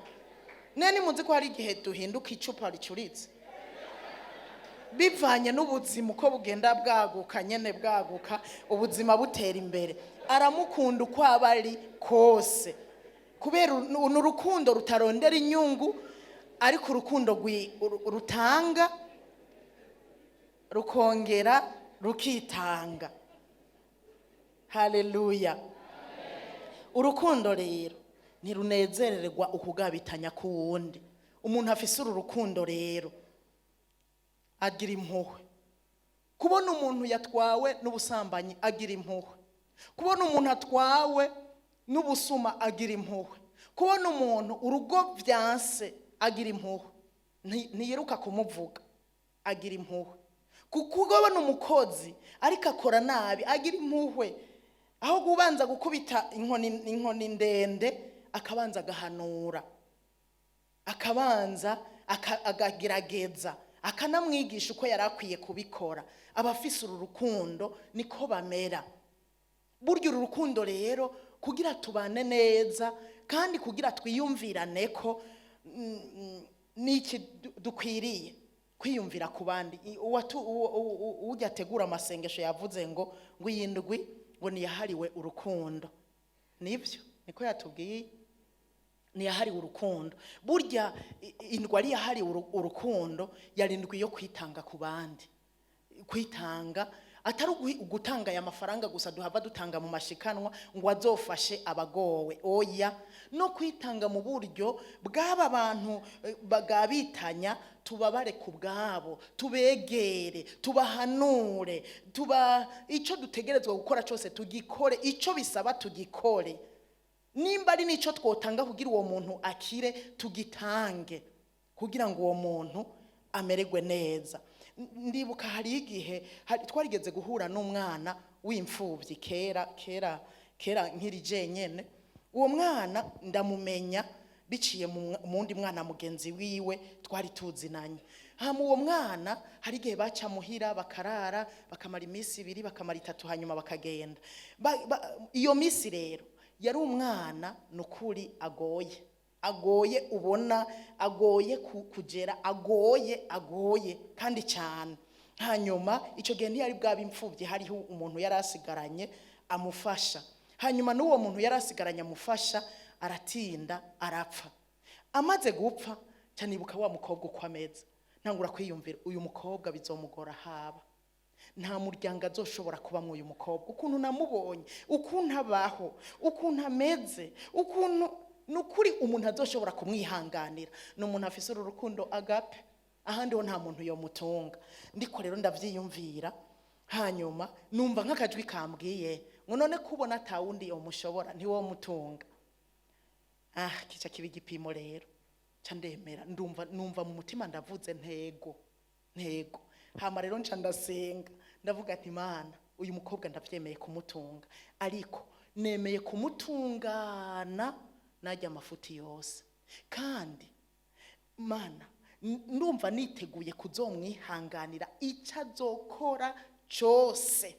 None muzi ko hari igihe duhinduka icupa ricuritse, bivanye n'ubuzima uko bugenda bwaguka nyene, bwaguka, ubuzima butera imbere. Aramukunda uko aba ari kose, kubera ni urukundo rutarondera inyungu, ariko urukundo rutanga rukongera rukitanga. Haleluya. Urukundo rero ntirunezererwa ukugabitanya k'uwundi. Umuntu afise uru rukundo rero agira impuhwe. Kubona umuntu yatwawe n'ubusambanyi agira impuhwe. Kubona umuntu atwawe n'ubusuma agira impuhwe. Kubona umuntu urugo vyanse agira impuhwe. Ntiyiruka kumuvuga, agira impuhwe. Kuko ubona umukozi ariko akora nabi agira impuhwe. Aho kubanza gukubita inkoni ndende, akabanza agahanura, akabanza akagerageza, akanamwigisha uko yari akwiye kubikora. Abafise uru rukundo niko bamera. Burya uru rukundo rero kugira tubane neza kandi kugira twiyumvirane ko niki dukwiriye kwiyumvira ku bandi. Ujya ategura amasengesho yavuze ngo iyi ndwi ngo niyahariwe urukundo. Nibyo niko yatubwiye, niyahariwe urukundo. Burya indwi ari yahariwe urukundo, yari indwi yo kwitanga ku bandi. Kwitanga atari ugutanga aya mafaranga gusa duhava dutanga mu mashikanwa ngo azofashe abagowe, oya, no kwitanga mu buryo bw'aba bantu bagabitanya, tubabare ku bwabo, tubegere, tubahanure, tuba icyo dutegerezwa gukora cyose tugikore, icyo bisaba tugikore. Nimba ari n'icyo twotanga kugira uwo muntu akire, tugitange kugira ngo uwo muntu amererwe neza. Ndibuka hari igihe twarigeze guhura n'umwana w'imfubyi kera kera kera nkiri jenyene. Uwo mwana ndamumenya biciye mu wundi mwana mugenzi wiwe twari tuzinanye. Hama uwo mwana hari igihe baca muhira bakarara, bakamara iminsi ibiri, bakamara itatu, hanyuma bakagenda. Iyo minsi rero yari umwana nukuri agoye, agoye, ubona agoye kugera, agoye, agoye kandi cyane. Hanyuma icyo gihe ntiyari bwabe imfubyi, hariho umuntu yari asigaranye amufasha. Hanyuma n'uwo muntu yari asigaranye amufasha aratinda arapfa. Amaze gupfa cyanibuka wa mukobwa uko ameze, ntangura kwiyumvira uyu mukobwa bizomugora haba nta muryango azoshobora kubamwo uyu mukobwa, ukuntu namubonye, ukuntu abaho, ukuntu ameze, ukuntu nukuri umuntu azoshobora kumwihanganira. Ni umuntu afise uru rukundo agape, ahandi ho nta muntu yomutunga. Ndiko rero ndavyiyumvira, hanyuma numva nk'akajwi kambwiye ngo none kubona atawundi yomushobora ntiwomutunga. Kica kiba igipimo rero, ca ndemera, numva mu mutima ndavuze ntego ntego. Hama rero nca ndasenga, ndavuga nti Mana, uyu mukobwa ndavyemeye kumutunga, ariko nemeye kumutungana najya amafuti yose, kandi Mana ndumva niteguye kuzomwihanganira icyo azokora cyose,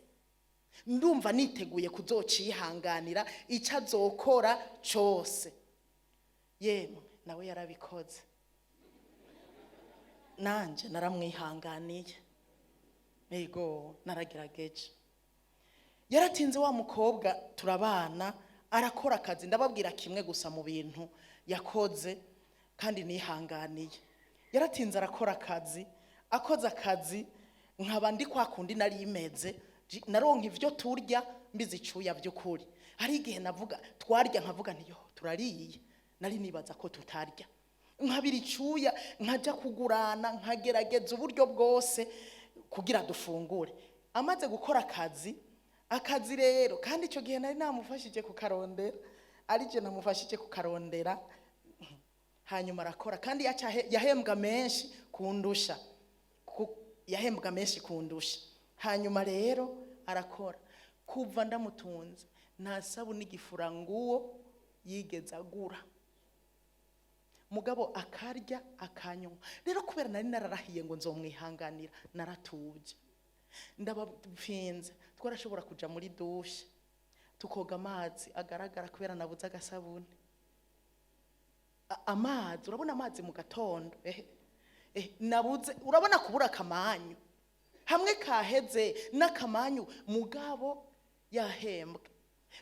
ndumva niteguye kuzocihanganira icyo azokora cyose. Yemwe nawe yarabikoze, nanje naramwihanganiye, yego naragerageje. Yaratinze wa mukobwa turabana, arakora akazi. Ndababwira kimwe gusa mu bintu yakoze kandi nihanganiye. Yaratinze arakora akazi, akoze akazi nkaba ndi kwa kundi nari imeze, naronka ivyo turya mbize icuya by'ukuri. Hari igihe navuga twarya nkavuga nti: "Yo, turariye." Nari nibaza ko tutarya, nkabira icuya, nkajya kugurana, nkagerageza uburyo bwose kugira dufungure. Amaze gukora akazi rero, kandi icyo gihe nari namufashije kukarondera, ari je namufashije kukarondera. Hanyuma arakora, kandi yahembwa menshi kundusha. Yahembwa menshi kundusha. Hanyuma rero arakora. Kuva ndamutunze, nta sabuni igifura nguwo yigeze agura, mugabo akarya, akanywa. Rero kubera nari nararahiye ngo nzomwihanganira, naratuje, ndabapfinze. Twarashobora kuja muri douche, tukoga amazi agaragara kubera nabuze agasabuni. Amazi, urabona amazi mu gatondo, nabuze, urabona kubura akamanyu hamwe kaheze n'akamanyu. Mugabo yahembwe,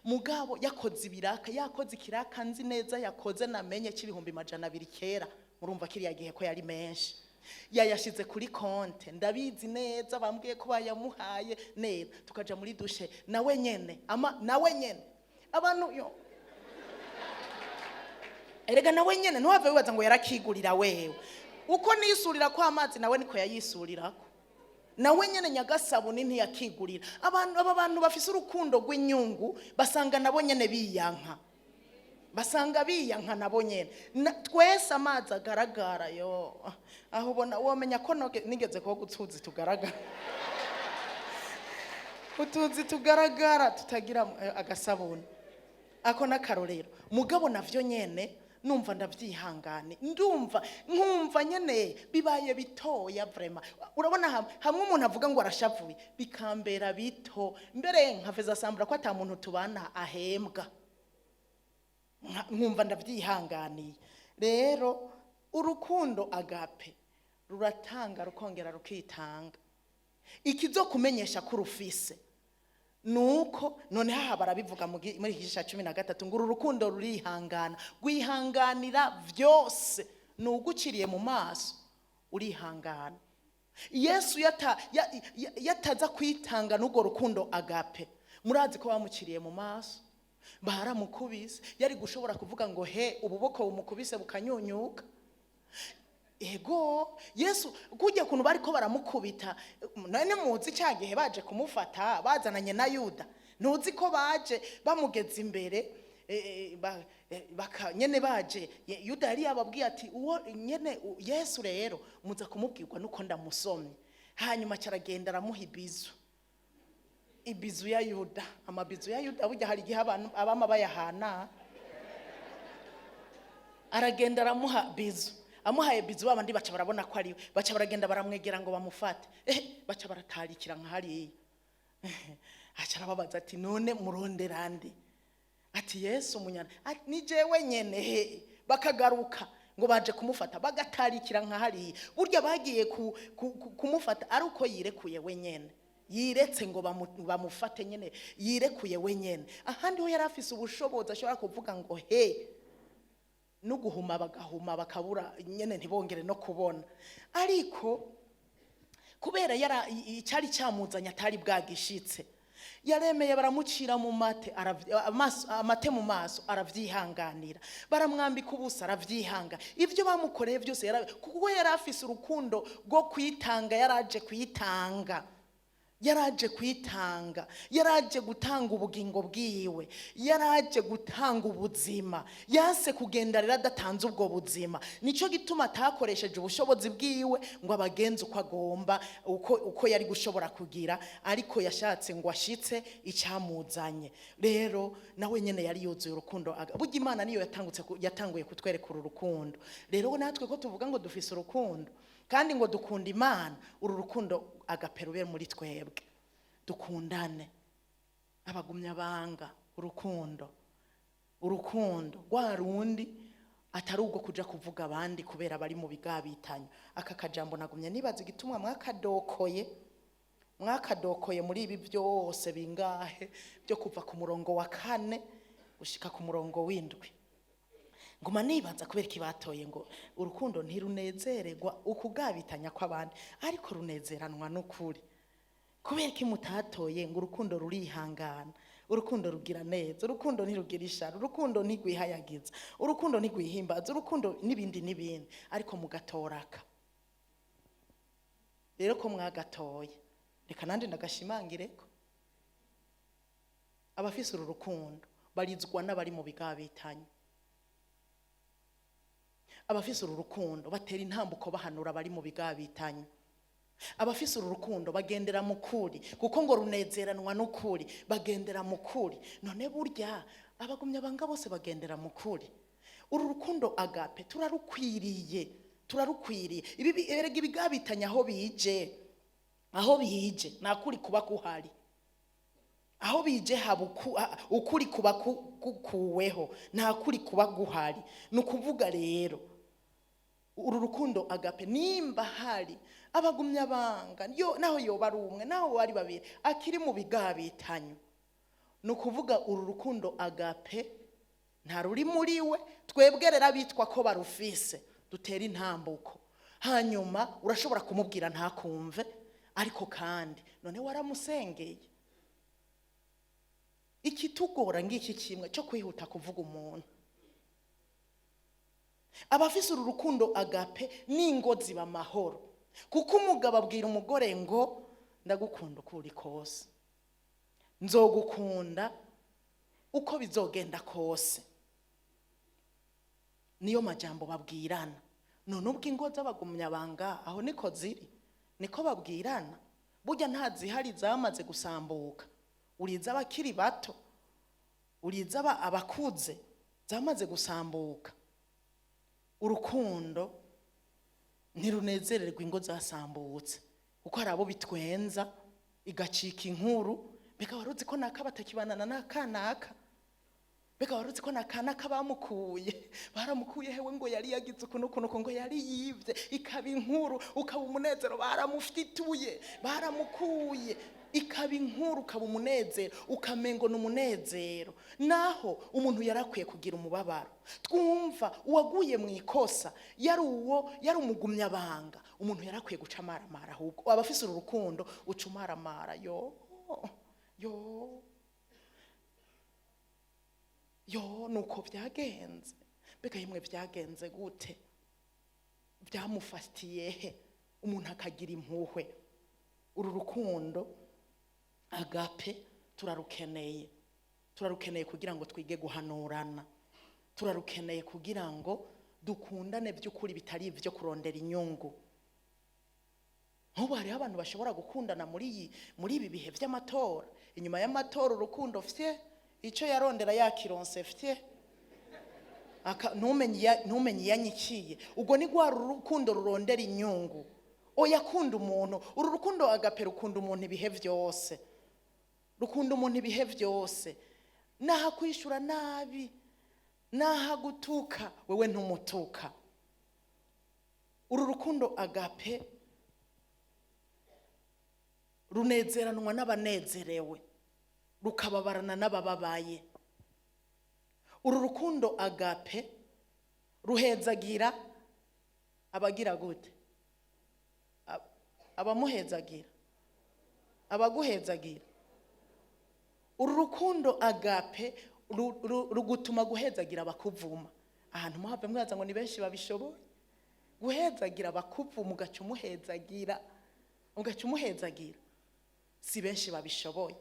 mugabo yakoze ibiraka, yakoze ikiraka nzi neza yakoze, namenye cy'ibihumbi 200 kera. Murumva kiriya gihe ko yari menshi. Yayashize kuri konte, ndabizi neza, bambwiye ko bayamuhaye neza. Tukaja muri douche nawe nyene, ama nawe nyene abantu yo erega nawe nyene ntiwave wibaza ngo yarakigurira wewe. Uko nisurira ko amazi, nawe niko yayisurirako. Nawe nyene nyagasabuni ntiyakigurira. Abantu aba bantu bafise urukundo rw'inyungu, basanga nabo nyene biyanka, basanga biyanka nabo nyene. Twese amazi agaragara yo aho ubona womenya ko nigeze koga utuzi tugaragara, utuzi tugaragara tutagira agasabuni. Ako n'akarorero. Mugabo navyo nyene numva ndavyihangane, ndumva nkumva nyene bibaye bitoya vraiment. Urabona hamwe umuntu avuga ngo arashavuye, bikambera bito. Mbere nkafeza sambura ko ata muntu tubana ahembwa. Nkumva ndavyihanganiye. Rero urukundo agape ruratanga, rukongera rukitanga. Ikizokumenyesha ko urufise nuko noneho aha barabivuga muri iki gice cya 13 ngo uru rukundo rurihangana, rwihanganira byose. Ni uguciriye mu maso, urihangana. Yesu yataza kwitanga n'urwo rukundo agape, murazi ko bamuciriye mu maso, baramukubise, yari gushobora kuvuga ngo he, ububoko bumukubise bukanyunyuka. Ego, Yesu kujya kuntu bariko baramukubita, none muzi cya gihe baje kumufata bazananye na Yuda, ntuzi ko baje bamugeza imbere, nyene baje, Yuda yari yababwiye ati: "Uwo nyene Yesu rero muza kumubwirwa nuko ndamusomye." Hanyuma caragenda aramuha ibizu, ibizu ya Yuda. Amabizu ya Yuda burya hari igihe abantu abama bayahana. Aragenda aramuha bizu. Amuhaye bizu, babandi baca barabona ko ari we, baca baragenda baramwegera ngo bamufate. Baca baratarikira nka hariya. Aca arababaza ati: "None murondera nde?" Ati: "Yesu umunyana." Ati: "Ni jewe nyene." He, bakagaruka ngo baje kumufata, bagatarikira nka hariya. Burya bagiye kumufata ari uko yirekuye wenyene, yiretse ngo bamufate nyene, yirekuye wenyene. Ahandi ho yari afise ubushobozi, ashobora kuvuga ngo he, no guhuma bagahuma, bakabura nyene, ntibongere no kubona. Ariko kubera yara icyari cyamuzanye atari bwagishitse, yaremeye baramucira mu mate, amate mu maso, aravyihanganira. Baramwambika ubusa, aravyihanga. Ibyo bamukoreye byose kuko yari afise urukundo rwo kwitanga. Yaraje kwitanga, yaraje kwitanga, yaraje gutanga ubugingo bwiwe, yaraje gutanga ubuzima. Yanse kugenda rero adatanze ubwo buzima. Nicyo gituma atakoresheje ubushobozi bwiwe ngo abagenze uko agomba, uko yari gushobora kugira, ariko yashatse ngo ashitse icyamuzanye. Rero nawe nyene yari yuzuye urukundo. Burya Imana niyo yatanguye kutwereka uru rukundo. Rero natwe ko tuvuga ngo dufise urukundo kandi ngo dukunda Imana, uru rukundo agape rube muri twebwe, dukundane. Abagumya banga urukundo, urukundo rwa rundi atari ubwo kuja kuvuga abandi kubera bari mu bigabitanyo. Aka kajambo nagumye nibaza igituma mwakadokoye muri ibi byose bingahe byo kuva ku murongo wa 4 gushika ku murongo w'7. Nguma nibaza kubera iki batoye ngo urukundo ntirunezererwa ukugabitanya kw'abandi, ariko runezeranwa n'ukuri. Kubera iki mutatoye ngo urukundo rurihangana? Urukundo rugira neza, urukundo ntirugira ishari, urukundo ntirwihayagiza, urukundo ntirwihimbaza, urukundo n'ibindi n'ibindi, ariko mugatoraka. Rero ko mwagatoye, reka nandi ndagashimangireko. Abafise uru rukundo barizwa n'abari mu bigabitanye. Abafise uru rukundo batera intambuko bahanura abari mu bigabitanye. Abafise uru rukundo bagendera mu kuri, kuko ngo runezeranwa n'ukuri, bagendera mu kuri. None burya abagumya banga bose bagendera mu kuri. Uru rukundo agape turarukwiriye, turarukwiriye. Ibi erega ibigabitanye aho bije, aho bije nta kuri kuba kuhari. Aho bije haba ukuri kuba gukuweho, nta kuri kuba guhari. Ni ukuvuga rero uru rukundo agape, nimba hari abagumya banga yo, naho yoba ari umwe, naho bari babiri, akiri mu bigabitanyo, ni ukuvuga uru rukundo agape nta ruri muri we. Twebwe rero abitwa ko barufise dutera intambuko, hanyuma urashobora kumubwira ntakumve, ariko kandi none waramusengeye. Ikitugora ngiki kimwe cyo kwihuta kuvuga umuntu. Abafise uru rukundo agape n'ingo ziba amahoro, kuko umugabo abwira umugore ngo ndagukunda uko uri kose, nzogukunda uko bizogenda kose. Niyo majambo babwirana. None ubwo ingo z'abagumyabanga aho niko ziri, niko babwirana. Burya nta zihari zamaze gusambuka, uriza abakiri bato, uriza abakuze, zamaze gusambuka. Urukundo ntirunezererwa ingo zasambutse, kuko hari abo bitwenza igacika inkuru. Mbega wari uzi ko naka batakibanana n'akanaka? Mbega wari uzi ko nakanaka bamukuye? Baramukuye hewe, ngo yari yagize ukuntu ukuntu, ngo yari yivye, ikaba inkuru, ukaba umunezero. Baramufituye, baramukuye, ikaba inkuru, ukaba umunezero, ukamengo ni umunezero. Naho umuntu yarakwiye kugira umubabaro. Twumva uwaguye mu ikosa yari uwo, yari umugumyabanga, umuntu yarakwiye guca amaramara. Ahubwo abafise uru rukundo uca umaramara, yo yo yo, nuko byagenze. Mbega yimwe, byagenze gute? Byamufatiye he? Umuntu akagira impuhwe. Uru rukundo agape turarukeneye, turarukeneye kugira ngo twige guhanurana, turarukeneye kugira ngo dukundane by'ukuri, bitari ibyo kurondera inyungu. Nk'ubu hariho abantu bashobora gukundana muri ibi bihe by'amatora, inyuma y'amatora urukundo fye, icyo yarondera yakironse fye, ntumenye iyanyikiye. Ubwo ni rwa rukundo rurondera inyungu. Oya, kunda umuntu. Uru rukundo agape rukunda umuntu ibihe byose, rukunda umuntu ibihe byose. Naho akwishura nabi, naho agutuka, wewe ntumutuka. Uru rukundo agape runezeranwa n'abanezerewe, rukababarana n'abababaye. Uru rukundo agape ruhezagira abagira gute? Abamuhezagira, abaguhezagira. Uru rukundo agape rugutuma guhezagira abakuvuma. Ahantu muhave mwaza ngo ni benshi babishoboye guhezagira abakuvuma, ugaca umuhezagira, ugaca umuhezagira. Si benshi babishoboye,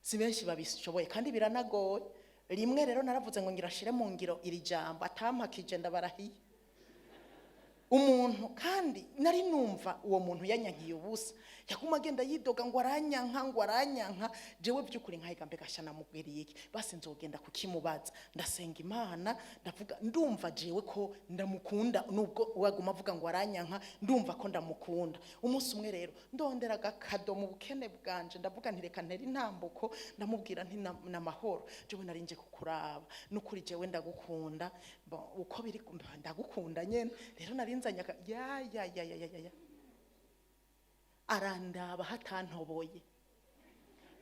si benshi babishoboye, kandi biranagoye. Rimwe rero naravuze ngo ngirashire mu ngiro iri jambo, atampakije ndabarahiye umuntu. Kandi nari numva uwo muntu yanyankiye ubusa, yaguma agenda yidoga ngo aranyanka, ngo aranyanka. Jewe by'ukuri nkahiga, mbega sha namubwiriye iki? Basi nzogenda kukimubaza. Ndasenga Imana, ndavuga ndumva jewe ko ndamukunda, nubwo waguma avuga ngo aranyanka, ndumva ko ndamukunda. Umunsi umwe rero ndondera agakado mu bukene bwanje, ndavuga nti reka ntere intambuko, ndamubwira nti namahoro, jewe nari nje kukuraba, nukuri jewe ndagukunda. Bon, uko biri ndagukunda nyene. Rero nari nzanye ya ya ya ya ya ya ya, arandaba hatantoboye.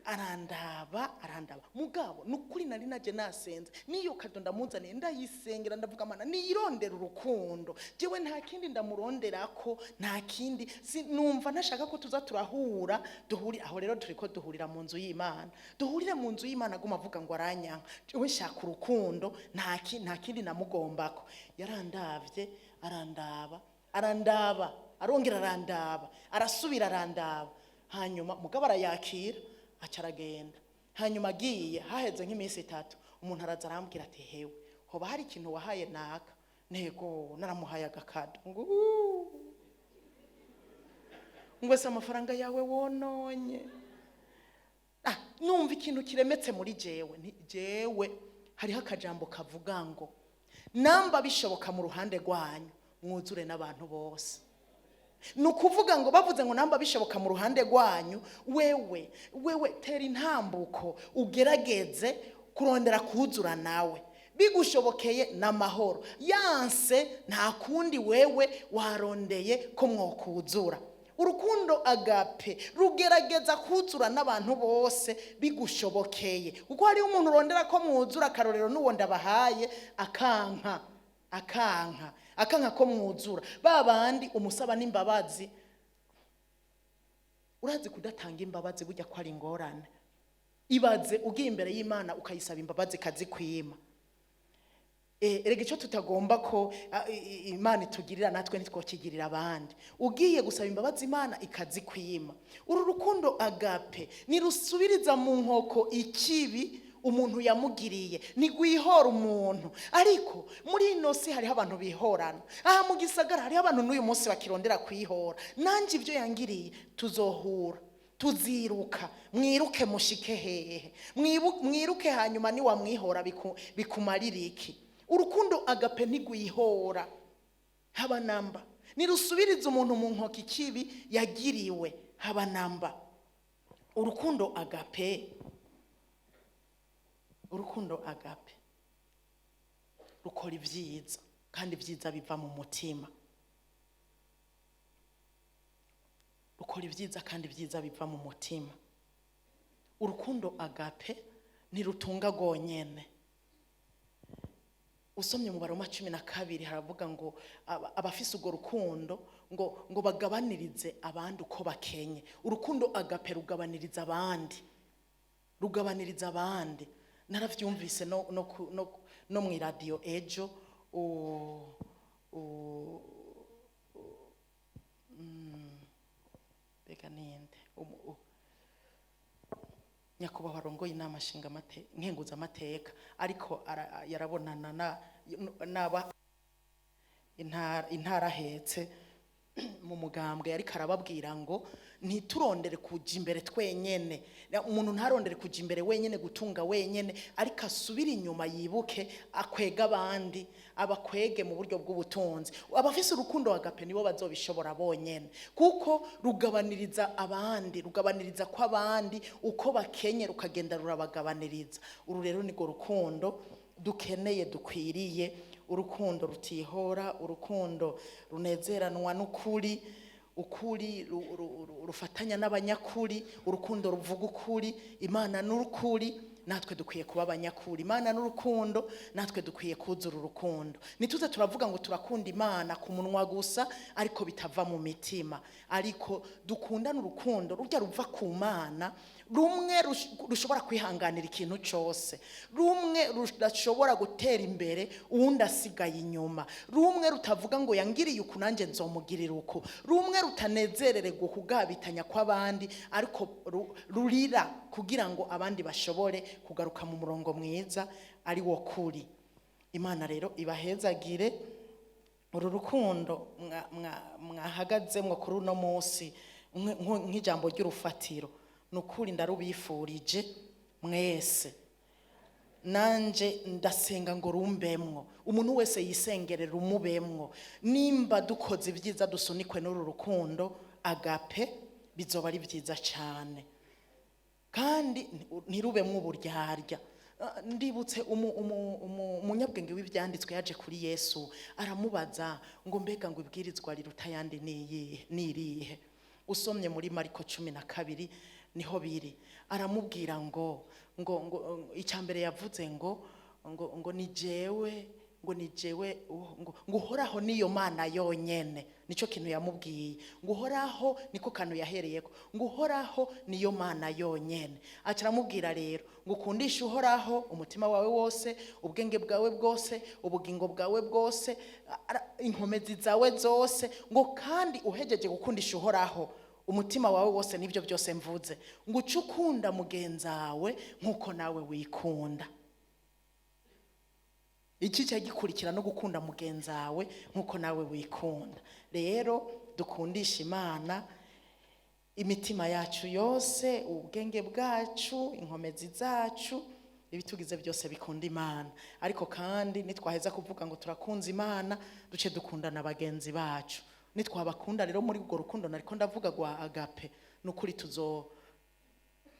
Arandaba, arandaba. Mugabo nukuri nari naje nasenze, niyo cadeau ndamuzaniye, ndayisengera, ndavuga: "Mana, niyirondera urukundo, jewe nta kindi ndamuronderako, nta kindi." Si numva ntashaka ko tuza turahura, duhuri aho. Rero turiko duhurira mu nzu y'Imana, duhurire mu nzu y'Imana, aguma avuga ngo aranyanka. Jewe nshaka urukundo, nta kindi namugombako. Yarandavye, arandaba, arandaba, arongera arandaba, arasubira arandaba. Hanyuma mugabo arayakira, aca aragenda. Hanyuma agiye, haheze nk'iminsi 3, umuntu araza arambwira ati: "Hewe, hoba hari ikintu wahaye naka?" Nego, naramuhaye agacadeau. Ngo: "Uuuu." Ngo: "Se amafaranga yawe wononye?" Ah, numva ikintu kiremetse muri jewe. Nti jewe hariho akajambo kavuga ngo: "Namba bishoboka mu ruhande rwanyu, mwuzure n'abantu bose." Ni ukuvuga ngo bavuze ngo namba bishoboka mu ruhande rwanyu, wewe tera intambuko, ugerageze kurondera kuzura nawe, bigushobokeye n'amahoro. Yanse, nta kundi, wewe warondeye ko mwokuzura. Urukundo agape rugerageza kuzura n'abantu bose bigushobokeye, kuko hariho umuntu urondera ko mwuzura, akarorero n'uwo ndabahaye, akanka, akanka, akanka ko mwuzura. Ba bandi umusaba n'imbabazi. Urazi kudatanga imbabazi burya ko ari ingorane? Ibaze ugiye imbere y'Imana ukayisaba imbabazi ikazikwima. Erega icyo tutagomba ko Imana itugirira, natwe ntitwokigirira abandi. Ugiye gusaba imbabazi Imana ikazikwima. Uru rukundo agape ntirusubiriza mu nkoko ikibi umuntu yamugiriye, ntigwihora umuntu. Ariko muri ino si hariho abantu bihorana. Aha mu gisagara hariho abantu n'uyu munsi bakirondera kwihora. Nanjye ibyo yangiriye tuzohura, tuziruka. Mwiruke mushike hehe? Mwiruke, hanyuma niwamwihora bikumarira iki? Urukundo agape ntigwihora haba namba, ntirusubiriza umuntu mu nkoki ikibi yagiriwe haba namba. Urukundo agape, urukundo agape rukora ibyiza, kandi ibyiza biva mu mutima. Rukora ibyiza, kandi ibyiza biva mu mutima. Urukundo agape ntirutunga rwonyene. Usomye mu Baroma 12, haravuga ngo abafise urwo rukundo ngo bagabanirize abandi uko bakenye. Urukundo agape rugabaniriza abandi, rugabaniriza abandi. Naravyumvise no mu iradiyo ejo, mbega ninde? Nyakubahwa arongoye inama nkenguzamateka, ariko yarabonana n'aba intara ahetse mu mugambwe, ariko arababwira ngo ntiturondere kuja imbere twenyene. Umuntu ntarondere kuja imbere wenyene, gutunga wenyene, ariko asubire inyuma yibuke akwega abandi, abakwege mu buryo bw'ubutunzi. Abafise urukundo agape nibo bazobishobora bonyene, kuko rugabaniriza abandi, rugabaniriza ko abandi uko bakenye, rukagenda rurabagabaniriza. Uru rero nirwo rukundo dukeneye, dukwiriye: urukundo rutihora, urukundo runezeranwa n'ukuri, ukuri rufatanya n'abanyakuri, urukundo ruvuga ukuri. Imana n'urukuri, natwe dukwiye kuba abanyakuri. Imana n'urukundo, natwe dukwiye kuzura urukundo. Ntituze turavuga ngo turakunda Imana ku munwa gusa, ariko bitava mu mitima. Ariko dukundane urukundo rujya ruva ku Mana, rumwe rushobora kwihanganira ikintu cyose, rumwe rudashobora gutera imbere uwundi asigaye inyuma, rumwe rutavuga ngo yangiriye uku nanjye nzomugirira uku, rumwe rutanezerererwa kugabitanya kw'abandi, ariko rurira kugira ngo abandi bashobore kugaruka mu murongo mwiza ari wo kuri. Imana rero ibahezagire. Uru rukundo mwahagazemwo kuri uno munsi nk'ijambo ry'urufatiro, ni ukuri ndarubifurije mwese. Nanje ndasenga ngo rumbemwo. Umuntu wese yisengere rumubemwo. Nimba dukoze ibyiza dusunikwe n'uru rukundo agape, bizoba ari byiza cyane. Kandi ntirubemwo uburyarya. Ndibutse umunyabwenge w'ibyanditswe yaje kuri Yesu, aramubaza ngo: "Mbega ngo ibwirizwa riruta ayandi ni iyihe, ni irihe?" Usomye muri Mariko 12 niho biri. Aramubwira ngo icya mbere yavuze ngo ni jewe, ngo ni jewe, ngo Uhoraho niyo Mana yonyene. Nico kintu yamubwiye, ngo Uhoraho, niko kantu yahereyeko, ngo Uhoraho niyo Mana yonyene. Aca aramubwira rero ngo ukundishe Uhoraho umutima wawe wose, ubwenge bwawe bwose, ubugingo bwawe bwose, inkomezi zawe zose. Ngo kandi uhejeje gukundisha Uhoraho umutima wawe wose n'ibyo byose mvuze, ngo uce ukunda mugenzawe nk'uko nawe wikunda. Iki cyagikurikira no gukunda mugenzawe nk'uko nawe wikunda. Rero dukundisha Imana imitima yacu yose, ubwenge bwacu, inkomezi zacu, ibitugize byose bikunda Imana. Ariko kandi nitwaheza kuvuga ngo turakunze Imana, duce dukundana bagenzi bacu. Nitwabakunda rero muri urwo rukundo nariko ndavuga rwa agape, nukuri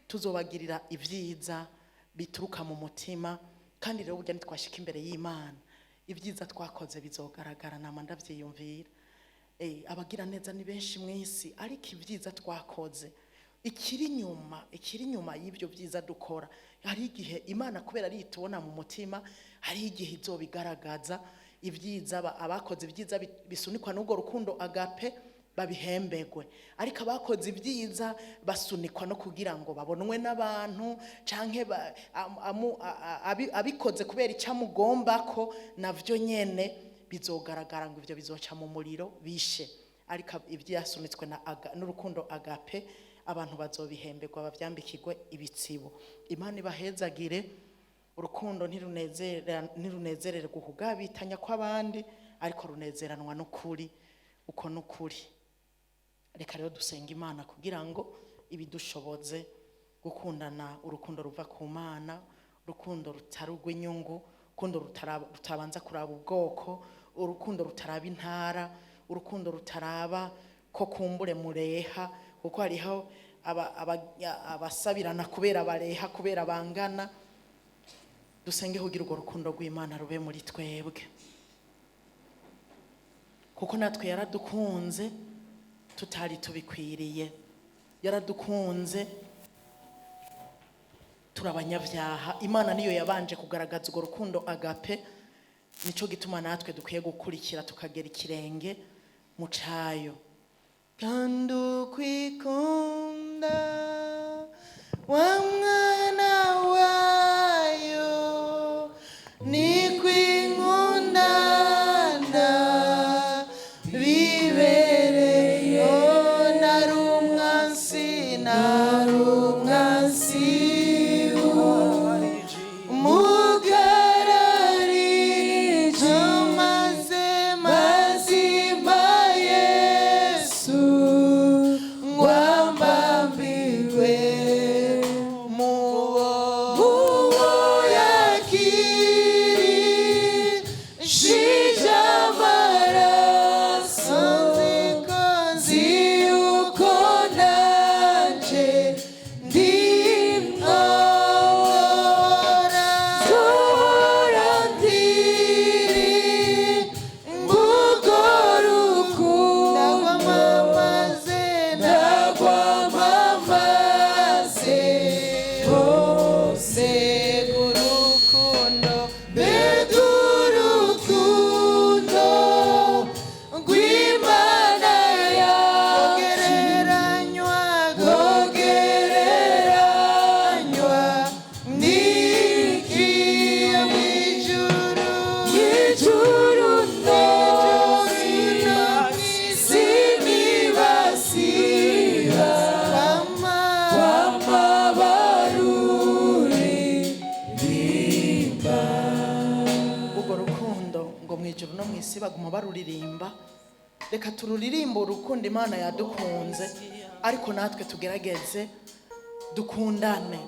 tuzobagirira ibyiza bituruka mu mutima. Kandi rero burya nitwashika imbere y'Imana, ibyiza twakoze bizogaragara. Nama ndavyiyumvira, abagira neza ni benshi mu isi, ariko ibyiza twakoze, ikiri inyuma y'ibyo byiza dukora, hari igihe Imana, kubera ari itubona mu mutima, hari igihe izobigaragaza. Ibyiza abakoze ibyiza bisunikwa n'urwo rukundo agape babihembegwe, ariko abakoze ibyiza basunikwa no kugira ngo babonwe n'abantu, canke abikoze kubera icyo amugombako, navyo nyene bizogaragara, ngo ivyo bizoca mu muriro bishe. Ariko ibyasunitswe n'urukundo agape, abantu bazobihemberwa, bavyambikirwe ibitsibo. Imana ibahezagire. Urukundo ntirunezererwa ukugabitanya kw'abandi, ariko runezeranwa n'ukuri. Uko n'ukuri. Reka rero dusenga Imana kugira ngo ibidushoboze gukundana urukundo ruva ku Mana, urukundo rutari urw'inyungu, urukundo rutabanza kuraba ubwoko, urukundo rutaraba intara, urukundo rutaraba ko kumbure mureha, kuko hariho abasabirana kubera bareha, kubera bangana. Dusenge kugira urwo rukundo rw'Imana rube muri twebwe, kuko natwe yaradukunze tutari tubikwiriye, yaradukunze turi abanyabyaha. Imana niyo yabanje kugaragaza urwo rukundo agape. Nico gituma natwe dukwiye gukurikira, tukagera ikirenge mu cayo. Kandi ukwikunda wa Mwana wayo nikwinkundana bibereye. Nari umwansi, nari umwansi, umugararije, maze mazima Yesu ngwambambiwe muwo yakirishije amaraso, nzi yuko nanje ndimwo, nzora ndiri urwo rukundo, ndagwamamaze hose urukundo. Mbega urukundo rw'Imana yacu rwogereranywa n'iki? Mw'ijuru no mw'isi ntibasiba kwama baruririmba urwo rukundo, ngo mu ijuru no mu isi baguma baruririmba. Reka tururirimbe urukundo Imana yadukunze, ariko natwe tugerageze dukundane.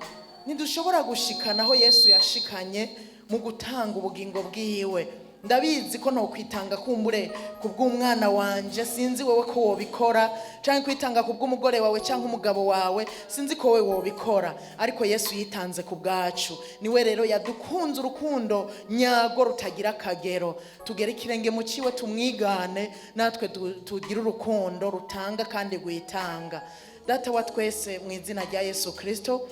Ntidushobora gushikana aho Yesu yashikanye mu gutanga ubugingo bwiwe. Ndabizi ko ntokwitanga kumbure ku bw'umwana wanje, sinzi wowe ko wobikora, cyangwa kwitanga ku bw'umugore wawe cyangwa umugabo wawe, sinzi ko wowe wobikora, ariko Yesu yitanze ku bwacu. Niwe rero yadukunze urukundo nyago rutagira akagero. Tugere ikirenge mu ciwe, tumwigane, natwe tugire urukundo rutanga kandi rwitanga. Data wa twese, mu izina rya Yesu Kirisito,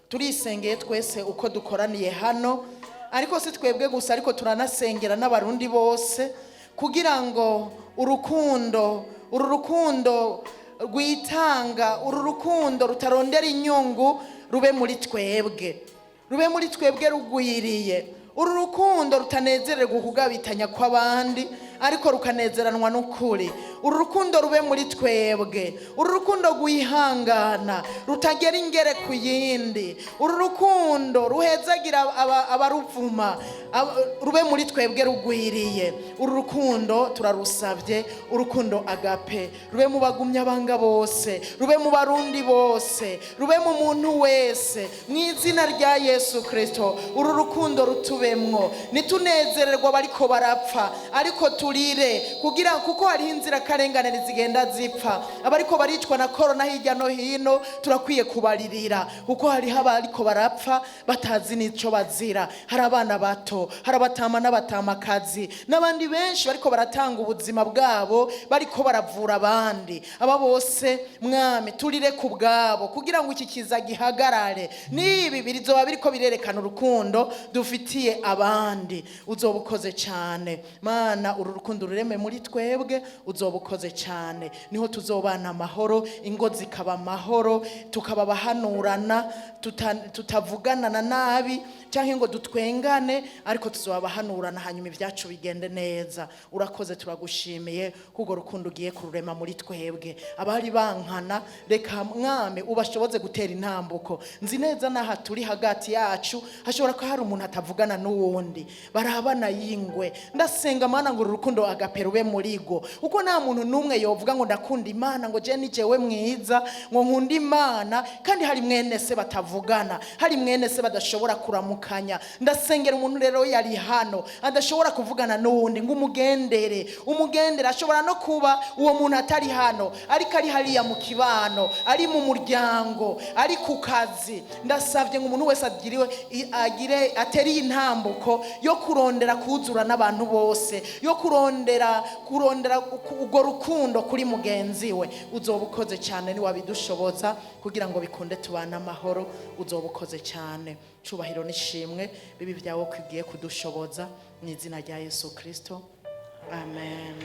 turisengeye twese uko dukoraniye hano, ariko si twebwe gusa, ariko turanasengera n'Abarundi bose, kugira ngo urukundo, uru rukundo rwitanga, uru rukundo rutarondera inyungu, rube muri twebwe, rube muri twebwe rugwiriye. Uru rukundo rutanezererwa ukugabitanya kw'abandi, ariko rukanezeranwa n'ukuri. Uru rukundo rube muri twebwe, uru rukundo rwihangana, rutagera ingere ku yindi, uru rukundo ruhezagira abaruvuma, rube muri twebwe rugwiriye. Uru rukundo turarusabye, urukundo agape, rube mu bagumyabanga bose, rube mu Barundi bose, rube mu muntu wese, mu izina rya Yesu Kirisito. Uru rukundo rutubemwo. Nitunezererwa bariko barapfa, ariko turire kugira, kuko hariho inzirakarengane zigenda zipfa, abariko baricwa na korona hirya no hino. Turakwiye kubaririra, kuko hariho abariko barapfa batazi n'ico bazira. Hari abana bato, hari abatama n'abatamakazi n'abandi benshi bariko baratanga ubuzima bwabo, bariko baravura abandi. Aba bose, Mwami, turire ku bwabo kugira ngo iki kiza gihagarare. N'ibi bizoba biriko birerekana urukundo dufitiye abandi. Uzoba ukoze cyane, Mana. Uru rukundo rureme muri twebwe, uzoba ukoze cyane. Niho tuzobana amahoro, ingo zikaba amahoro, tukaba abahanurana, tutavugana na nabi cyangwa ngo dutwengane, ariko tuzoba abahanurana, hanyuma ibyacu bigende neza. Urakoze, turagushimiye kuko rukundo ugiye kururema muri twebwe. Abari bankana, reka Mwami ubashoboze gutera intambuko. Nzi neza n'aha turi hagati yacu hashobora kuba hari umuntu atavugana n'uwundi, barabana yingwe. Ndasenga, Mana, ngo uru rukundo agape rube muri go, kuko nta muntu n'umwe yovuga ngo ndakunda Imana, ngo je ni jewe mwiza, ngo nkunda Imana, kandi hari mwene se batavugana, hari mwene se badashobora kuramukanya. Ndasengera umuntu rero yari hano adashobora kuvugana n'uwundi, ngo umugendere, umugendere. Ashobora no kuba uwo muntu atari hano, ariko ari hariya mu kibano, ari mu muryango, ari ku kazi. Ndasabye ngo umuntu wese agiriwe agire atere iyi ntambuko yo kurondera kuzura n'abantu bose, yo kurondera urwo rukundo kuri mugenzi we. Uzoba ukoze cyane niwabidushoboza kugira ngo bikunde tubane amahoro. Uzoba ukoze cyane. Cubahiro n'ishimwe bibi byawe kugiye kudushoboza, mu izina rya Yesu Kirisito, amen.